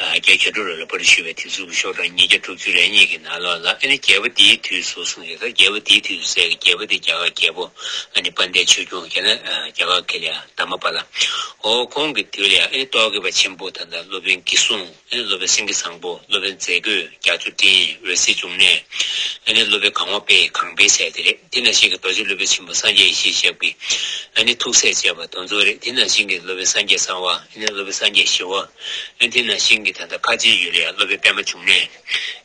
བརྒྱད་བརྒྱ་དྲུག་ལོ་ལ་པར་ཞུས་པའི་དེབ་གཟུགས་ཀྱི་ཤོག་གྲངས་ཉིས་བརྒྱ་དྲུག་ཅུ་རེ་གཉིས་ཀྱི་ནང་ལོགས་ལ་ཨ་ནི་རྒྱལ་པོ་འདིའི་དུས་སུ་གསུངས་ཡོད། ད་རྒྱལ་པོ་འདིའི་དུས་སུ་ཟེར་གི་རྒྱལ་པོ་འདི་རྒྱ་གར་རྒྱལ་པོ་ཨ་ནི་དཔལ་ལྡན་ཆོས་སྐྱོང་ཡང་ན་རྒྱ་གར་གྱི་ལ་དྷརྨ་པཱ་ལ། འོ་ཁོང་གི་དུས་ལ་ཡང་ཨ་ནི་རྟོག་གེ་པ་ཆེན་པོ་ད་ལྟ་སློབ་དཔོན་གྱི་གསུང་། ཨ་ནི་སློབ་དཔོན་སེང་གེ་བཟང་པོ། སློབ་དཔོན་མཛེས་བཀོད། རྒྱ་མཚོ་སྤྲིན། འོད་གསལ་འབྱུང་གནས། ཨ་ནི་སློབ་དཔོན་གངས་པ་པའི་གངས་པའི་ཟེར་དེ་རེད། དེ་ནང་བཞིན་གྱི་རྡོ་རྗེ་སློབ་དཔོན་ཆེན་པོ་སངས་རྒྱས་ཡེ་ཤེས་ཞབས་ཀྱིས་ཨ་ནི་ཐུགས་སྲས་བཅས་པ་དེ་ཚོ་རེད། དེ་ནང་བཞིན་གྱི་སློབ་དཔོན་སངས་རྒྱས་གསང་བ། ཨ་ནི་སློབ་དཔོན་སངས་རྒྱས་ཞི་བ། ཨ་ནི་དེ་ནང་བཞིན་གྱི་ད་ལྟ་ཁ་ཆེའི་ཡུལ་ལ་ཡང་སློབ་དཔོན་པདྨ་འབྱུང་གནས་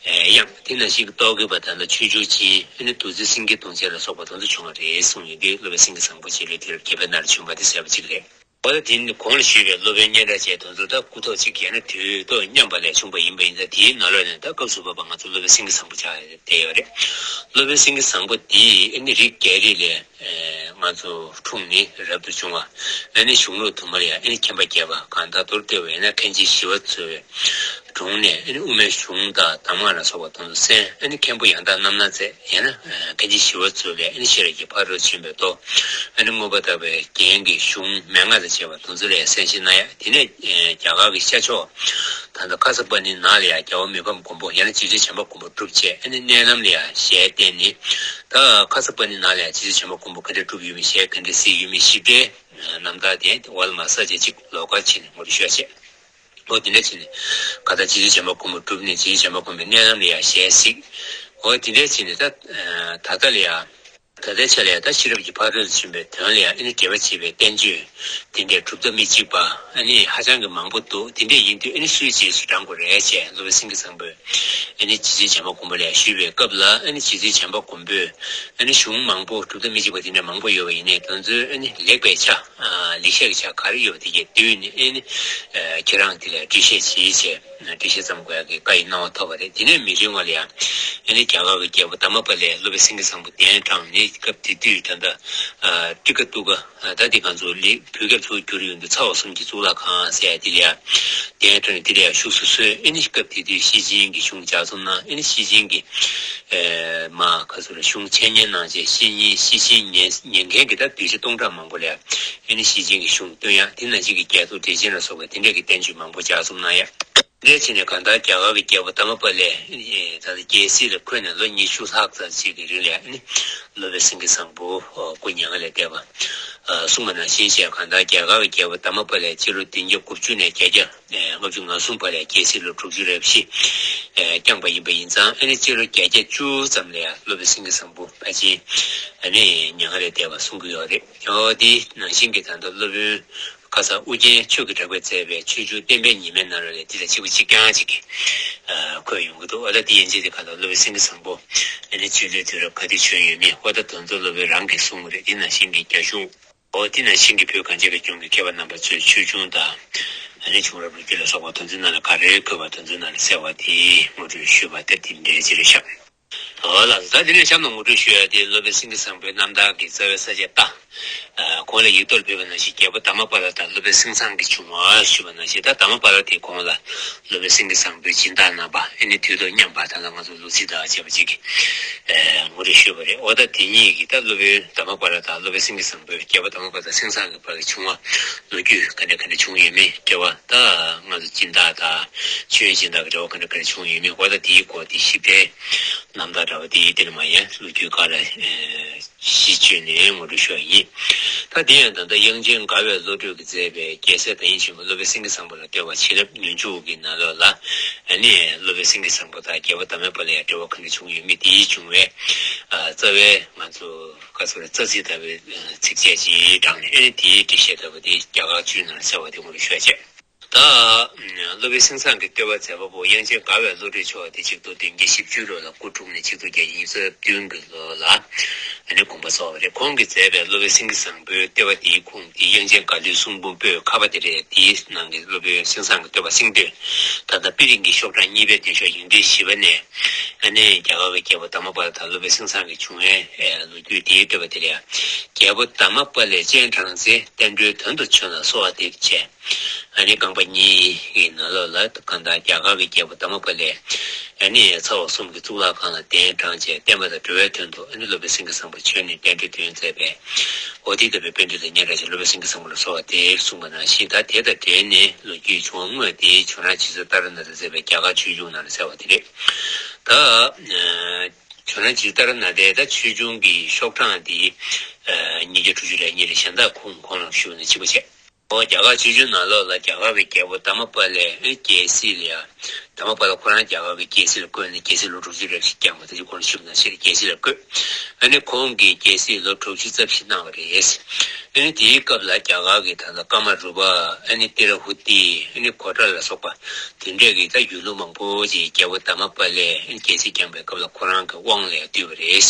དབྱངས། དེ་ནང་བཞིན་གྱི་རྟོག་གེ་པ་ད་ལྟ་ཆོས་འབྱུང་ཆེན། ཨ་ནི་བདུད་རྩི་སེང་གེ་གདུང་ཆེན་ལ་སོགས་པ་དེ་ཚོ་བྱུང་བ་རེད་གསུངས་ཡོད་དུས་སློབ་དཔོན་སེང་གེ་བཟང་པོ་རྗེ་བློན་དུས་རབས་བརྒྱད་པའི་ནང་ལ་བྱུང་བ་དེ་གསལ་པོ་གཅིག་རེད། འོ་ད་དེ་ནི་གོང་ལ་ཞུས་པའི་སློབ་དཔོན་སྙན་གྲགས་ཅན་དེ་ཚོ་ད་སྐུ་ཐོག་གཅིག་ཡང་ན་དུས་ཐོག་མཉམ་པ་ལས་བྱུང་བ་ཡིན་པ་ཡིན་ཙང་དེའི་ནང་ལོགས་ནས་ད་སྐབས་སུ་བབ་པ་ང་ཚོ་སློབ་དཔོན་སེང་གེ་བཟང་པོ་ཆགས་བསྡད་ཡོད་རེད། སློབ་དཔོན་སེང་གེ་བཟང་པོ་འདིས་ཨ་ནི་རིགས་རྒྱལ་རིགས་ལས་ང་ཚོ་འཁྲུངས་ནས་རབ་ཏུ་བྱུང་བ། ཨ་ནི་གཞུང་ལུགས་དུ་མར་ཡང་ཨ་ནི་མཁྱེན་པ་རྒྱས་པ་གང་དག་ཏུ་བལྟས་པས་ན་མཁན་ཆེན་ཞི་བ་འཚོའི་དྲུང་ནས་ཨ་ནི་དབུ་མའི་གཞུང་དང་གདམས་ངག་ལ་སོགས་པ་དེ་ཚོ་གསན། ཨ་ནི་མཁན་པོ་ཡང་དག་རྣམ་སྣང་མཛད། ཡང་ན་མཁན་ཆེན་ཞི་བ་འཚོ་ལས་ཨ་ནི་ཤེས་རབ་ཀྱི་ཕ་རོལ་ཕྱིན་པའི་མདོ། ཨ་ནི་མངོན་པར་དག་པའི་རྒྱན་གྱི་གཞུང་མན་ངག་དང་བཅས་པ་དེ་ཚོ་ལ་གསན་བཞེས་གནང་ཡ། དེ་ནས་རྒྱ་གར་གྱི་ཤར་ཕྱོགས་ད་ལྟ་ཁ་ས་པ་ཎི་ནང་ལ་ཡང་རྒྱལ་བ་མི་ཕམ་མགོན་པོ་ཡང་ན་རྗེ་བཙུན་བྱམས་པ་མགོན་པོ་སྒྲུབ་བྱས། ཨ་ནི་མནལ་ལམ་ལ་ཡང་ཞལ་བསྟན་ནས། ད་ཁ་ས་པ་ཎི་ནང་ལ་ཡང་རྗེ་བཙུན་བྱམས་པ་མགོན་པོ་ག་འདྲ་སྒྲུབ་ཡོད་མེད་ཞལ་ག་འདྲ་གཟིགས་ཡོད་མེད་ཞིབ་ཕྲའི་རྣམ་ཐར་དེ་འོག་ལ་མར་ས་བཅད་གཅིག་ལོགས་ཀ་བྱས་ནས་ངོ་སྤྲོད་ཞུ་ཡ་བྱས། འོ་དེ་འདྲ་བྱས་ནས་ག་ད་རྗེ་བཙུན་བྱམས་པ་མགོན་པོ་སྒྲུབ་ནས་རྗེ་བཙུན་བྱམས་པ་མགོན་པོའི་མནལ་ལམ་ལ་ཡང་ཞལ་གཟིགས། འོ་དེ་འདྲ་བྱས་ནས་ད་ད་ལྟ་ལ་ཡང་ ད་ལྟའི་ཆ་ལ་ཡང་ད་ཤེས་རབ་ཀྱི་ཕ་རོལ་ཏུ་ཕྱིན་པའི་དོན་ལ་ཡང་ཨ་ནི་འགྲེལ་པ་བྱེད་པའི་བསྟན་བཅོས་དེ་འདྲའི་གྲུབ་མཐའ་མི་གཅིག་པ་ཨ་ནི་ཧ་ཅང་གི་མང་པོ་འདུག་དེ་འདྲ་ཡིན་དུས་ཨ་ནི་སུའི་རྗེས་སུ་འབྲང་དགོས་རེད་ཅེས་སློབ་དཔོན་སེང་གེ་བཟང་པོས་ཨ་ནི་རྗེ་བཙུན་བྱམས་པ་མགོན་པོ་ལ་ཞུས་པའི་སྐབས་ལ། ཨ་ནི་རྗེ་བཙུན་བྱམས་པ་མགོན་པོས་ཨ་ནི་གཞུང་མང་པོ་གྲུབ་མཐའ་མི་གཅིག་པ་དེ་འདྲ་མང་པོ་ཡོད་པ་ཡིན་ནའི། དེ་ཚོའི་ཨ་ནི་ལེགས་པའི་ཆ། ཨ་ལེགས་བཤད་ཀྱི་ཆ་ག་རེ་ཡོད་པ་དེ་གས་བསྡུས་ནས་ཨ་ནི་ཁྱེད་རང་དེ་ལ་འགྲེལ་བཤད་བྱེད་ཅེས། འགྲེལ་བཤད་བརྩམ་དགོས་ཡག་གི་བཀའ་ཡི་གནང་བ་ཐོབ་པ་རེད། དེ་ནས་མི་རིང་བ་ལ་ཡང་ཨ་ནི་རྒྱ་གར་གྱི་རྒྱལ་པོ་དྷརྨ་པཱ་ལས་སློབ་དཔོན་སེང་གེ་བཟང་པོ་གདན་དྲངས་ནས། སྐབས་དེ་དུས་ད་ལྟ་ཨ་ཏྲི་ཀ་ཏུ་ཀ། ཨ་ད་དེ་ག་ཚོད་ལི་བོད་སྐད་ཚུར་བསྒྱུར་ཡོང་དུས་ཚ་བ་གསུམ་གྱི་གཙུག་ལག་ཁང་ཟེར་ཡ་དེ་ལ་ཡང་གདན་དྲངས་ནས་དེ་ལ་ཡང་བཞུགས་སུ་གསོལ། ཨ་ནི་སྐབས་དེ་དུས་ཤེར་ཕྱིན་གྱི་གཞུང་ལྗགས་རྩོམ་གནང་། ཨ་ནི་ཤེར་ཕྱིན་གྱི་ཨེ་མ་ག་ཚོད་རེད། གཞུང་འཆད་ཉན་གནང་བྱས། ཤེར་ཕྱིན་ཤེར་ཕྱིན་ཉན་ཉན་མཁན་གྱི་ད་གདུལ་བྱ་སྟོང་ཕྲག་མང་པོ་ལ་ཡང་ཨ་ནི་ཤེར་ཕྱིན་གྱི་གཞུང་སྟོན་ཡག་དེ་ནང་བཞིན་གྱི་རྒྱ་མཚོ་འགྲེལ་ཆེན་ལ་སོགས་པའི་དེ་འདྲ་གི་བསྟན་བཅོས་མང་པོ་ལྗགས་རྩོམ་གནང་ཡག་དེ་འདྲ་བྱས་ནས་གང་ལྟར་རྒྱ་གར་གྱི་རྒྱལ་པོ་དྷརྨ་པཱ་ལས་ད་ལྟ་རྒྱལ་སྲིད་ལ་འཁོད་ནས་ལོ་ཉི་ཤུ་ལྷག་ཙམ་ཞིག་གི་རིང་ལ་ཨ་ནི་སློབ་དཔོན་སེང་གེ་བཟང་པོ་སྐུ་མྱ་ངན་ལས་འདས་པ་གསུངས་པ་ནང་བཞིན་བྱས། གང་ལྟར་རྒྱ་གར་གྱི་རྒྱལ་པོ་དྷརྨ་པཱ་ལས་སྤྱི་ལོ་བདུན་བརྒྱ་དགུ་བཅུ་ནས་བརྒྱད་བརྒྱ་ལྔ་བཅུ་ང་གསུམ་བར་ལ་རྒྱལ་སྲིད་ལོ་དྲུག་ཅུ་རེ་བཞི་བསྐྱངས་པ་ཡིན་པ་ཡིན་ཙང་། ཨ་ནི་སྤྱི་ལོ་བརྒྱད་བརྒྱ་བཅུ་ཙམ་ལ་ཡང་སློབ་དཔོན་སེང་གེ་བཟང་པོ་ཕལ་ཆེར་ཨ་ནི་མྱ་ངན་ལས་འདས་པ་གསུང་གི་ཡོད་རེད། འོ་དེ་ནང་བཞིན་གྱི་ད་ལྟ་སློབ་དཔོན་ཁ་སང་ཨུ་རྒྱན་ཆོས་ཀྱི་གྲགས་པས་མཛད་པའི་ཆོས་འབྱུང་བསྟན་པའི་ཉི་མའི་ནང་ལ་ལས་དེ་དང་གཅིག་པ་གཅིག་རྐྱང་གཅིག་གིས་འཁོད་ཡོང་གི་འདུག་འོ་ད་དེ་ཡན་ཆད་དེ་ག་ལ་སློབ་དཔོན་སེང་གེ་བཟང་པོ་ཨ་ནི་ཆོས་འབྱུང་དུས་རབས་ག་དུས་བྱོན་ཡོད་མེད། འོ་ད་དོན་ཚོ་སློབ་དཔོན་རང་གིས་གསུངས་པ་རེད། དེ་ནང་བཞིན་གྱི་རྒྱ་གཞུང་། འོ་དེ་ནང་བཞིན་གྱི་བོད་གངས་ཅན་པའི་ལྗོངས་ཀྱི་མཁས་པ་རྣམ་པ་ཚོས་ཆོས་འབྱུང་དང་ཨ་ནི་བྱུང་རབས་ལོ་རྒྱུས་ལ་སོགས་པ་དོན་ཚན་ནང་ལ་ག་རེ་འཁོད་པ་དོན་ཚན་ནང་ལ་གསལ་བ་དེ་ངོ་སྤྲོད་ཞུས་པ་དེ་དེ་འདྲའི་ཅིག་རེད་ཤག་འོ་ལགས་སོ། ད་དེ་ནས་གཤམ་ལ་ངོ་སྤྲོད་ཞུ་ཡ་དེ་སློབ་དཔོན་སེང་གེ་བཟང་པོའི་རྣམ་ཐར་གྱི་རྩ་བའི་ས་བཅད་ལྟ། ཨ་གོང་ལ་ཡིག་ཐོག་ལ་ཕུལ་བ་ནང་བཞིན་རྒྱལ་པོ་དྷརྨ་པཱ་ལ་དང་སློབ་དཔོན་སེང་བཟང་གི་བྱུང་བ་ཞུས་པ་ནང་བཞིན། ད་དྷརྨ་པཱ་ལ་དེའི་གོང་ལ་སློབ་དཔོན་སེང་གེ་བཟང་པོའི་སྦྱིན་བདག་རྣམ་པ་ཨ་ནི་དུས་དང་མཉམ་པ་ད་ལྟ་ང་ཚོ་ལུག་རྫི་དང་བཅས་པ་ཅིག་གིས་ཨ་ངོ་སྤྲོད་ཞུས་པ་རེད། འོ་ད་དེ་གཉིས་ཀྱིས་ད་སློབ་དཔོན་དྷརྨ་པཱ་ལ་དང་སློབ་དཔོན་སེང་གེ་བཟང་པོས་རྒྱལ་པོ་དྷརྨ་པཱ་ལ་དང་སེང་བཟང་གི་བར་གྱི་བྱུང་བ་ལོ་རྒྱུས་ག་འདྲ་ག་འདྲ་བྱུང་ཡོད་མེད། འབྲེལ་བ་ད་ང་ཚོ་སྦྱིན་བདག་དང་མཆོད་ཡོན་སྦྱིན་བདག་གི་འབྲེལ་བ་ག་འདྲ་ག་འདྲ་བྱུང་ཡོད་མེད། འོ་ད་དེའི་སྐོར་དེ་ཞིབ་ཕྲའི་རྣམ་ཐར་འདྲ་བ་དེ་དེ་ནས་མར་ཡང་ལོ་རྒྱུས་སྒང་ལ་གཞི་བཅོལ་ནས་ངོ་སྤྲོད་ཞུ་བ་ཡིན། ད་དེ་ཡང་ད་ལྟ་དབྱངས་ཅན་དགའ་བའི་བློ་གྲོས་ཀྱིས་མཛད་པའི་རྒྱལ་སྲས་དགའ་ཡིན་ཆེན་པོ་སློབ་དཔོན་སེང་གེ་བཟང་པོ་ལ་གཏོད་པ་བྱིན་རླབས་མྱུར་འཇུག་གི་ནང་ལོགས་ལ། ཨ་ནི་སློབ་དཔོན་སེང་གེ་བཟང་པོ་དང་རྒྱལ་པོ་དྷརྨ་པཱ་ལའི་འབྲེལ་བ་ག་འདྲ་བྱུང་ཡོད་མེད། དེའི་བྱུང་བའི་ཨ་རྩ་བའི་ང་ཚོ་ག་ཚོད་རྩ་ཚིག་ལྟ་བུའི་ཚིགས་བཅད་ཅིག་དྲངས་ནས། ཨ་ནི་དེའི་འགྲེལ་བཤད་ལྟ་བུ་དེ་རྒྱ་གར་བཅུའི་ནང་ལ་གསལ་བ་དེ་ངོ་སྤྲོད་ཞུ་བ་བྱས། ད་སློབ་དཔོན་སེང་བཟང་གིས་བསྟོད་པ་མཛད་པ་པོ་དབྱངས་ཅན་དགའ་བའི་བློ་གྲོས་མཆོག་དེ་ཆིག་སྟོང་བདུན་བརྒྱ་བཞི་བཅུ་ལོ་ལ་སྐུ་འཁྲུངས་ནས་ཆིག་སྟོང་བརྒྱད་བརྒྱ་ཉེར་བདུན་གྱི་ལོ་ལ་ཨ་ནི་དགོངས་པ་རྫོགས་པ་རེད། ཁོང་གིས་མཛད་པའི་སློབ་དཔོན་སེང་གེ་བཟང་པོའི་བསྟོད་པ་དེའི་ཁུངས་དེ་དབྱངས་ཅན་དགའ་ལྡན་གསུང་འབུམ་པོད་ཁ་པ་དེ་རེད། དེའི་ནང་གི་སློབ་དཔོན་སེང་བཟང་གི་བསྟོད་པ་སེང་བསྟོད། ད་ལྟ་པི་རིང་གི་ཤོག་གྲངས་གཉིས་པའི་འདོན་ཤོག་ཡིག་ཕྲེང་བཞི་པ་ནས། ཨ་ནི་རྒྱ་གར་གྱི་རྒྱལ་པོ་དྷརྨ་པཱ་ལ་དང་སློབ་དཔོན་སེང་བཟང་གི་བྱུང་བའི་ལོ་རྒྱུས་དེའི་བསྟོད་པ་དེ་ལ་ཡང་། རྒྱལ་པོ་དྷརྨ་པཱ་ལས་སྤྱན་དྲངས་ཚེ། བསྟན་འགྲོའི་དོན་དུ་བྱོན་ལ་གསོལ་བ་འདེབས་བྱས། ཨ་ནི་རྐང་པ་གཉིས་ཀྱི་ནང་ལོགས་ལ་གང་ལྟར་རྒྱ་གར་གྱི་རྒྱལ་པོ་དྷརྨ་པཱ་ལས་ཨ་ནི་ཚ་བ་གསུམ་གྱི་གཙུག་ལག་ཁང་ལ་གདན་དྲངས་བྱས། བསྟན་པ་དང་འགྲོ་བའི་དོན་དུ་ཨ་ནི་སློབ་དཔོན་སེང་གེ་བཟང་པོ་བྱོན་ནས་བསྟན་འགྲོའི་དོན་མཛད་པས། འོ་དེ་ལྟ་བུའི་པཎ་གྲུབ་དང་སྙན་གྲགས་ཅན་སློབ་དཔོན་སེང་གེ་བཟང་པོ་ལ་གསོལ་བ་འདེབས་གསུངས་པ་ནང་བཞིན། ད་དེ་དང་འབྲེལ་ནས་ལོ་རྒྱུས་བྱུང་བ་དངོས་དེ་ཇོ་ནང་རྗེ་བཙུན་ཏཱ་ར་ནཱ་ཐས་མཛད་པའི་རྒྱ་གར་ཆོས་འབྱུང་ནང་ལ་གསལ་བ་དེ་རེད། ད་ཇོ་ནང་རྗེ་བཙུན་ཏཱ་ར་ནཱ་ཐའི་ད་ཆོས་འབྱུང་གི་ཤོག་གྲངས་དེ་ཉིས་བརྒྱ་དྲུག་ཅུ་རེ་གཉིས་རེད། གཞན་དག་ཁུངས་གོང་ལ་ཞུས་པ་ནང་བཞིན་པ་བྱས། འོ་རྒྱ་གར་ཆོས་འབྱུང་ནང་ལོགས་ལ་རྒྱ་གར་གྱི་རྒྱལ་པོ་དྷརྨ་པཱ་ལའི་རྒྱལ་སྲིད་ལ་ཡང་། དྷརྨ་པཱ་ལ་ཁོ་རང་རྒྱ་གར་གྱི་རྒྱལ་སྲིད་ལ་བསྐོས་ནས་རྒྱལ་སྲིད་ལོ་དྲུག་ཅུ་རེ་བཞི་བསྐྱངས་པ་དེ་ཁོང་ཞིབ་ན་ཤེས་རྒྱལ་སྲིད་ལ་བསྐོས། ཨ་ནི་ཁོང་གིས་རྒྱལ་སྲིད་ལོ་དྲུག་ཅུ་རྩ་བཞི་གནང་བ་རེད། ཨ་ནི་དེའི་སྐབས་ལ་རྒྱ་གར་གྱི་ད་ལྟ་ཀ་མ་རུ་པ། ཨ་ནི་ཏི་ར་ཧུ་ཏི། ཨ་ནི་གོ་ཏྲ་ལ་སོགས་པ་དེ་འདྲས་ཀྱི་ད་ཡུལ་ལུང་མང་པོ་ཅིག་རྒྱལ་པོ་དྷརྨ་པཱ་ལས་རྒྱལ་སྲིད་བསྐྱངས་པའི་སྐབས་ལ་ཁོ་རང་གི་དབང་ལ་བསྡུས་པ་རེད།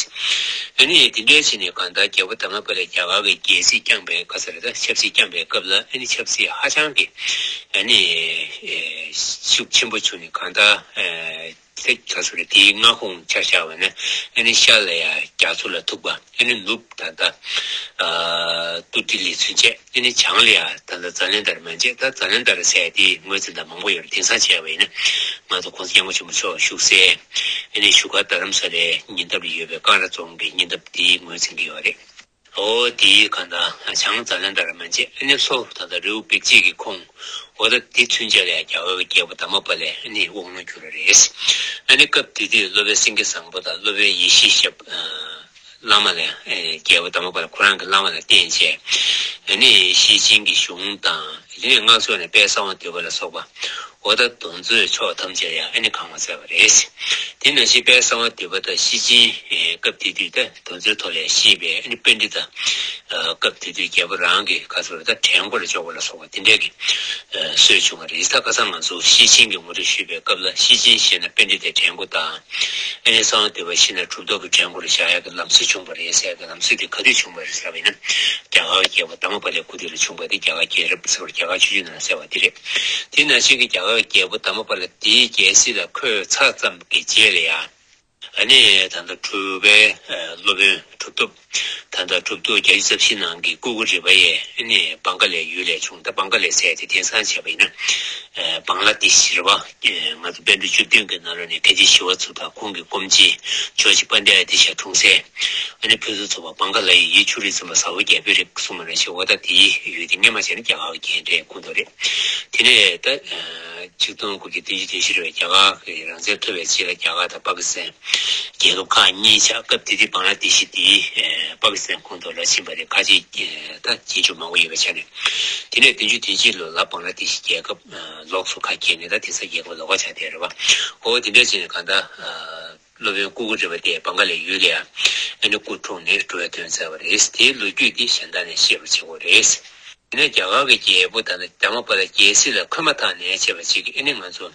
ཨ་ནི་དེ་འདྲས་བྱས་ནས་གང་ལྟར་རྒྱལ་པོ་དྷརྨ་པཱ་ལས་རྒྱ་གར་གྱི་རྒྱལ་སྲིད་བསྐྱངས་པའི་སྐབས་སུ་རེད། ད་ཆབ་སྲིད་བསྐྱངས་པའི་སྐབས་ལ་ཨ་ནི་ཆབ་སྲིད་ཧ་ཅང་གི་ཨ་ནི་ཤུགས་ཆེན་པོ་བྱུང་ནས་གང་ལྟར། ཚེ་ག་ཚོད་རེད། དེའི་མངའ་ཁོངས་ཆ་བཞག་པ་ན་ཨ་ནི་ཤར་ལ་ཡ་རྒྱ་མཚོ་ལ་ཐུག་པ། ཨ་ནི་ནུབ་ད་ལྟ་ཨ་ཏུ་ཏི་ལི་ཚུན་ཆད། ཨ་ནི་བྱང་ལ་ཡ་ད་ལྟ་ཛཱ་ལན་དྷ་ར་མན་ཆད། ད་ཛཱ་ལན་དྷ་ར་ཟེར་ཡ་དེའི་ངོས་འཛིན་སྟངས་མང་པོ་ཡོད་རེད། དེང་སང་བྱས་པ་ཡིན་ན་ང་ཚོ་གོང་ས་སྐྱབས་མགོན་ཆེན་པོ་མཆོག་བཞུགས་སའི་ཨ་ནི་བཞུགས་སྒར་རྡ་རམ་ས་ལའི་ཉེ་འདབས་ལ་ཡོད་པའི་ཀང་ར་རྫོང་གི་ཉེ་འདབས་དེའི་ངོས་འཛིན་གྱི་ཡོད་རེད། འོ་དེའི་གང་ལྟར་བྱང་ཛཱ་ལན་དྷ་ར་མན་ཆད། ཨ་ནི་ལྷོ་ད་ལྟ་རི་བོ་བེག་ཅིག་གི་ཁོངས། འོ་ད་དེ་ཚུན་ཆད་ལ་ཡང་རྒྱ་གར་གྱི་རྒྱལ་པོ་དྷརྨ་པཱ་ལའི་ཨ་ནི་དབང་ལུང་གྱུར་བ་རེད། ཨ་ནི་སྐབས་དེ་དུས་སློབ་དཔོན་སེང་གེ་བཟང་པོ་དང་སློབ་དཔོན་ཡེ་ཤེས་ཞབས་བླ་མ་ལ་ཡང་རྒྱལ་པོ་དྷརྨ་པཱ་ལ་ཁོ་རང་གི་བླ་མ་ལ་བསྟེན་བྱས། ཨ་ནི་ཤེར་ཕྱིན་གྱི་གཞུང་དང་། དེ་ནས་སྔགས་ཕྱོགས་ནས་དཔལ་གསང་བ་འདུས་པ་ལ་སོགས་པ། འོ་ད་དེ་ཚོའི་ཕྱོགས་ཐམས་ཅད་ཡང་ཨ་ནི་གང་བ་མཛད་པ་རེད། དེ་ནང་བཞིན་དཔལ་གསང་བ་འདུས་པ་དང་ཤེར་ཕྱིན་སྐབས་དེ་དུས་ད་དེ་ཚོའི་ཐོག་ལ་ཤེས་པའི་ཨ་ནི་པཎྜི་ཏ། སྐབས་དེ་དུས་རྒྱལ་པོ་རང་གི་ཁ་ཚུར་ད་བྲན་སྐོར་འཇོག་པ་ལ་སོགས་པ་དེ་འདྲས་ཀྱི་སྲོལ་བྱུང་བ་རེད། ད་ཁ་སང་ང་ཚོ་ཤེར་ཕྱིན་གྱི་ངོ་སྤྲོད་ཞུས་པའི་སྐབས་ལ་ཤེར་ཕྱིན་ཤེས་ན་པཎྜི་ཏའི་བྲན་སྐོར་དང་། ཨ་ནི་གསང་བ་འདུས་པ་ཤེས་ན་གྲུབ་ཐོབ་ཀྱི་བྲན་སྐོར་བཞག་ཡག་གི་ལམ་སྲོལ་བྱུང་བ་རེད་ཟེར་ཡག་གི་ལམ་སྲོལ་དེ་ག་དུས་བྱུང་བ་རེད་ཟེར་བ་ཡིན་ན། རྒྱ་གར་རྒྱལ་པོ་དྷརྨ་པཱ་ལའི་སྐུ་དུས་ལ་བྱུང་བ་དེ་རྒྱ་གར་རྒྱལ་རབས་ཟེར་བ་རྒྱ་གར་ཆོས་བརྒྱུད་ནང་གསལ་བ་དེ་རེད། དེ་ནང་བཞིན་གྱི་རྒྱ་གར་རྒྱལ་པོ་དྷརྨ་པཱ་ལ་དེའི་རྒྱལ་སྲིད་ལ་འཁོད་ཚར་ཙམ་གྱི་རྗེས་ལ་ཡང་། ཨ་ནི་ད་ལྟ་གྲུབ་པའི་སློབ་དཔོན་གྲུབ་ཐོབ། ད་ལྟ་གྲུབ་ཐོབ་བརྒྱད་ཅུ་རྩ་བཞི་ནང་གི་ཀུ་ཀུ་རི་པ་ཡས་ཨ་ནི་བང་ཀ་ལའི་ཡུལ་ལས་བྱུང་། ད་བང་ཀ་ལའི་ཟེར་དེ་དེང་སང་བྱས་པ་ཡིན་ན། བང་ལ་དེ་ཤི་རེད་པ། ང་ཚོ་པཎ་གྲུབ་བཅུ་བདུན་གྱི་ནང་ལོགས་ནས་མཁན་ཆེན་ཞི་བ་འཚོ་དང་ཁོང་གི་སྐུ་མཆེད་ཇོ་རྗེ་དཔལ་ལྡན་ཨ་ཏི་ཤ་འཁྲུངས་སའི་ཨ་ནི་ཕུན་སུམ་ཚོགས་པ་བང་ཀ་ལ་ཡི་ཡུལ་ཆུ་རིས་ཙམ་པ་ཟ་འོག་རྒྱལ་པོའི་རིགས་གསུངས་པ་ནང་བཞིན། འོ་ད་དེའི་ཡུལ་དེ་སྔས་མ་བྱས་ན་རྒྱ་གར་གྱི་རྒྱལ་ཁབ་ཁོངས་གཏོགས་རེད། དེ་ནས་ད་ཆིག་སྟོང་དགུ་བརྒྱ་བདུན་ཅུ་དོན་བཞི་རེད་པས། རྒྱ་གར་གྱི་རང་བཙན་ཐོབ་པའི་རྗེས་ལ་རྒྱ་གར་དང་པ་ཀི་སི་ཐན་རྒྱལ་ཁབ་ཁག་གཉིས་ཆགས། སྐབས་དེ་དུས་བང་ལ་དེ་ཤི་དེ་པ་ཀི་སི་ཐན་ཁོངས་གཏོགས་ལ་ཕྱིན་པ་རེད། ཁ་ཆེ་ད་རྗེས་འཇུག་མང་པོ་ཡོད་པའི་ཆ་ནས། དེ་ནས་བདུན་ཅུ་དོན་གཅིག་ལོ་ལ་བང་ལ་དེ་ཤི་རྒྱལ་ཁབ་ལོགས་སུ་ཁ་གྱེས་ནས་ད་དེང་སང་རྒྱལ་ཁབ་ལོགས་ཀ་ཆགས་བསྡད་རེད་པ། འོ་དེ་འདྲ་བྱས་ནས་གང་ལྟར་སློབ་དཔོན་ཀུ་ཀུ་རི་པ་དེ་བང་ཀ་ལའི་ཡུལ་ལ་ཡང་ཨ་ནི་སྐུ་འཁྲུངས་ནས་འགྲོ་བའི་དོན་མཛད་པ་རེད། དེའི་ལོ་རྒྱུས་འདི་གཞན་དག་ནས་ཤེས་པར་བྱེད་དགོས་རེད། དེ་ནས་རྒྱ་གར་གྱི་རྒྱལ་པོ་ད་ལྟ་དྷརྨ་པཱ་ལ་རྒྱལ་སྲིད་ལ་འཁོད་མ་ཐག་ནས་བྱས་པ་ཅིག་གིས་ཨ་ནི་ང་ཚོ་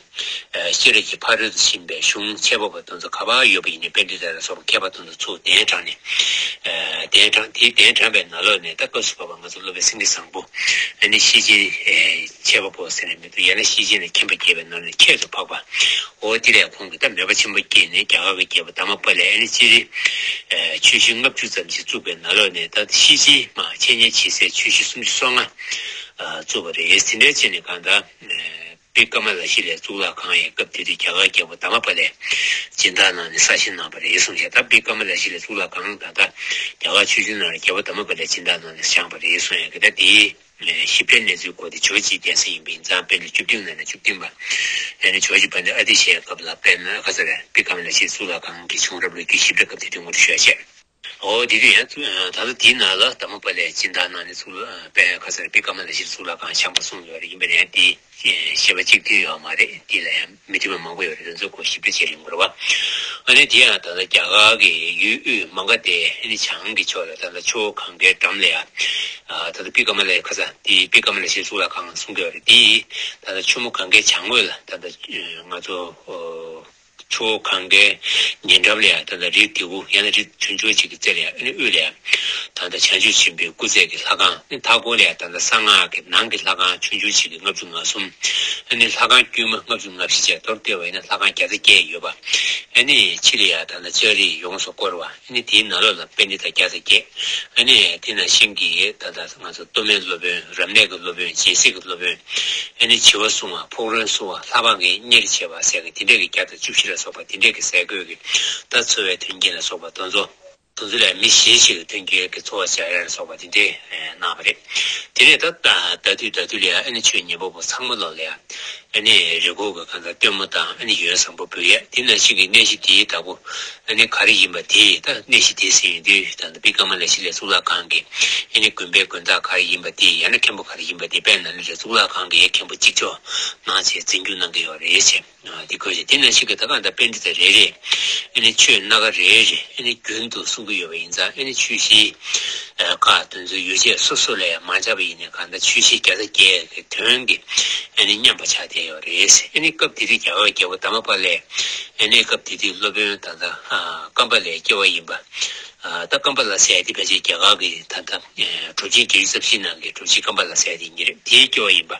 ཤེས་རབ་ཀྱི་ཕ་རོལ་ཏུ་ཕྱིན་པའི་གཞུང་ཁྱད་པར་བ་དེ་ཚོ་ག་པར་ཡོད་པ་ཡིན་ནའི་པཎྜི་ཏ་ལ་སོགས་པ་མཁས་པ་དེ་ཚོ་ཚུར་གདན་དྲངས་ནས། གདན་དྲངས། དེའི་གདན་དྲངས་པའི་ནང་ལོགས་ནས་ད་སྐབས་སུ་བབས་པ་ང་ཚོ་སློབ་དཔོན་སེང་གེ་བཟང་པོ། ཨ་ནི་ཤེར་ཕྱིན་ཁྱད་པར་བ་ཟེར་ནས་མི་འདུག་ཡང་ན་ཤེར་ཕྱིན་ལ་མཁྱེན་པ་སྐྱེས་པའི་ནང་ནས་ཁྱད་དུ་འཕགས་པ། འོ་དེ་ལས་ཁོང་གིས་ད་མོས་པ་ཆེན་པོ་སྐྱེས་ནས་རྒྱ་གར་གྱི་རྒྱལ་པོ་དྷརྨ་པཱ་ལས་ཨ་ནི་སྤྱིར་ཆོས་གཞི་ལྔ་བཅུ་ཙམ་ཞིག་བཙུགས་པའི་ནང་ལོགས་ནས་ད་ཤེར་ཕྱིན་མ་འཆད་ཉན་བྱེད་སའི་ཆོས་གཞི་སུམ་ཅུ་སོ་ལྔ་བཙུགས་པ་རེད། དེ་འདྲའི་ཆེད་ནས་གང་ལྟར་བི་ཀ་མ་ལ་ཤཱི་ལའི་གཙུག་ལག་ཁང་ཡང་སྐབས་དེ་དུས་རྒྱ་གར་རྒྱལ་པོ་དྷརྨ་པཱ་ལས་སྦྱིན་བདག་གནང་ནས་གསར་བཞེངས་གནང་བ་རེད་གསུངས་ཤག་ད་བི་ཀ་མ་ལ་ཤཱི་ལའི་གཙུག་ལག་ཁང་ད་ལྟ་རྒྱ་གར་ཆོས་བརྒྱུད་ནང་ལ་རྒྱལ་པོ་དྷརྨ་པཱ་ལས་སྦྱིན་བདག་གནང་ནས་བཞེངས་པ་རེད་གསུངས་ཡག་གི་ད་དེའི་ཞིབ་ཕྲའི་གནས་ཚུལ་སྐོར་དེ་ཇོ་རྗེའི་གདན་ས་ཡིན་པ་ཡིན་ཙང་པཎ་གྲུབ་བཅུ་བདུན་ནང་ནས་བཅུ་བདུན་པ། ཨ་ནི་ཇོ་རྗེ་དཔལ་ལྡན་ཨ་ཏི་ཤའི་སྐབས་ལ་དཔལ་ནཱ་ལེནྡྲ་བི་ཀ་མ་ལ་ཤཱི་གཙུག་ལག་ཁང་གི་བྱུང་རབས་ལོ་རྒྱུས་ཞིབ་ཕྲ་སྐབས་དེ་དུས་ངོ་སྤྲོད་ཞུ་ཡ་བྱས། འོ་དེ་དུས་ཡང་ད་ལྟ་དེའི་ནང་ལ་དྷརྨ་པཱ་ལས་སྦྱིན་བདག་གནང་ནས་གཙུག་ལག་དཔལ་ཁ་སར་བི་ཀ་མ་ལ་ཤཱི་གཙུག་ལག་ཁང་བཞེངས་པ་གསུངས་ཡོད་རེད། ཡིན་པ་ནའི་དེ་བཤད་པ་གཅིག་མཐུན་ཡོད་མ་རེད། དེ་ལ་ཡང་མི་མཐུན་པ་མང་པོ་ཡོད་རེད། དེ་ཚོ་སྐོར་ཞིབ་ཕྲ་བྱེད་རིང་པོ་རེད་བ། ཨ་ནི་དེ་ཡང་ད་ལྟ་རྒྱ་གར་གྱི་ཡུལ་དབུས་མ་ག་དྷའི་ཨ་ནི་བྱང་གི་ཕྱོགས་ལ་ད་ལྟ་ཆུ་བོ་གངྒཱའི་འགྲམ་ལ་ཡང་ད་ལྟ་བི་ཀ་མ་ལའི་ཁ་ས་དེ་བི་ཀ་མ་ལ་ཤཱི་གཙུག་ལག་ཁང་གསུང་གི་ཡོད་རེད། དེ་ད་ལྟ་ཆུ་མོ་གངྒཱའི་བྱང་ངོས་ལ་ད་ལྟ་ང་ཚོ་ཆུ་བོ་གངྒཱའི་ཉེ་འགྲམ་ལ་ཡང་ད་ལྟ་རི་དེའུ་ཡང་ན་རི་ཆུང་ཆུང་ཅིག་གི་རྩེ་ལ་ཡང་ཨ་ནི་དབུས་ལ་ཡང་ད་ལྟ་བྱང་ཆུབ་ཆེན་པོའི་སྐུ་རྩེད་ཀྱི་ལྷ་ཁང་། ཨ་ནི་མཐའ་སྐོར་ལ་ཡང་ད་ལྟ་གསང་སྔགས་ཀྱི་ནང་གི་ལྷ་ཁང་ཆུང་ཆུང་ཅིག་གི་ལྔ་བཅུ་ང་གསུམ། ཨ་ནི་ལྷ་ཁང་དཀྱུས་མ་ལྔ་བཅུ་ང་བཞི་བཅས་མདོར་བསྡུས་པ་ཡིན་ན་ལྷ་ཁང་བརྒྱ་རྩ་བརྒྱད་ཡོད་པ། ཨ་ནི་ཕྱི་ལ་ཡང་ད་ལྟ་ལྕགས་རིས་ཡོངས་སུ་བསྐོར་བ། ཨ་ནི་དེའི་ནང་ལོགས་ལ་པཎྜི་ཏ་བརྒྱ་རྩ་བརྒྱད། ཨ་ནི་དེ་ནང་བཞིན་གྱི་ད་ལྟ་ང་ཚོ་སྟོད་སྨད་སློབ་དཔོན། རབ་གནས་ཀྱི་སློབ་དཔོན། རྒྱལ་སྲིད་ཀྱི་སློབ་དཔོན། ཨ་ནི་བྱི་བ་སྲུང་བ། ཕུག་རོན་སྲུང་བ། ལྷ་འབངས་ཀྱིས་གཉེར་བྱེད་པ་ཟེར་གྱི་དེ་འདྲས་ཀྱི་བརྒྱ་དང་བཅུ་བཞི་ལ་སོགས་པ་དེ་འདྲས་ཀྱི་ཟས་གོས་ཀྱི་ད་འཚོ་བའི་མཐུན་རྐྱེན་ལ་སོགས་པ་དེ་ཚོ། དེ་ཚོ་ལ་མི་བཞི་ཞིག་གི་མཐུན་རྐྱེན་གྱི་འཚོ་བ་སྦྱང་ཡ་ལ་སོགས་པ་དེ་འདྲས་གནང་བ་རེད། དེ་ནས་ད་ད་དུས་ད་དུས་ལ་ཡང་ཨ་ནི་ཆོས་ཉན་པ་པོ་ཚང་མ་ལོ་ལ་ཡང་ཨ་ནི་རི་ཁོག་གི་གང་ཟག་སྟོན་མོ་དང་ཨ་ནི་ཡོན་བཟང་པོ་འབུལ་ཡས། དེ་ནང་བཞིན་གྱི་གནས་གཞི་དེའི་བདག་པོ་ཨ་ནི་ག་རེ་ཡིན་པ་དེ། ད་གནས་གཞི་དེ་ཟེར་ཡོང་དུས་ད་ལྟ་བི་ཀ་མ་ལ་ཤཱི་ལའི་གཙུག་ལག་ཁང་གི་ཨ་ནི་དགོན་པའི་དགོན་བདག་ག་རེ་ཡིན་པ་དེ། ཡང་ན་མཁན་པོ་ག་རེ་ཡིན་པ་དེ། དཔལ་ནཱ་ལེནྡྲའི་གཙུག་ལག་ཁང་གི་མཁན་པོ་གཅིག་ལྕོགས་གནང་བྱས་འཛིན་སྐྱོང་གནང་གི་ཡོད་རེད་ཟེར། དེ་དགོས་ཤིང་། དེ་ནང་བཞིན་གྱི་ད་གང་ལྟར་པཎྜི་ཏ་རེ་རེས་ཨ་ནི་ཆོས་སྣ་ཁ་རེ་རེ་ཨ་ནི་རྒྱུན་དུ་གསུང་གི་ཡོད་པ་ཡིན་ཙང་། ཨ་ནི་ཆོས་གཞིའི་ཁག་དེ་ཚོའི་ཡོ་བྱད་སོ་སོ་ལ་ཡང་མ་སྦྱར་བ་ཡིན་ནའི་གང་ལྟར་ཆོས་གཞི་བརྒྱ་རྩ་བརྒྱད་ཀྱི་དོན་གྱི་ཨ་ནི་མཉམ་པ་ཆགས་བསྡད་ཡོད་རེད། ཨ་ནི་སྐབས་དེ་དུས་རྒྱ་གར་རྒྱལ་པོ་དྷརྨ་པཱ་ལས་ཨ་ནི་སྐབས་དེ་དུས་སློབ་དཔོན་ད་ལྟ་ཀམ་པ་ལའི་སྐྱེ་བ་ཡིན་པ། ད་ཀམ་པ་ལ་ཟེར་ཡ་དེ་ཕལ་ཆེར་རྒྱ་གར་གྱི་ད་ལྟ་གྲུབ་ཆེན་བརྒྱད་ཅུ་རྩ་བཞི་ནང་གི་གྲུབ་ཆེན་ཀམ་པ་ལ་ཟེར་ཡ་དེ་ཉིད་རེད། དེའི་སྐྱེ་བ་ཡིན་པ་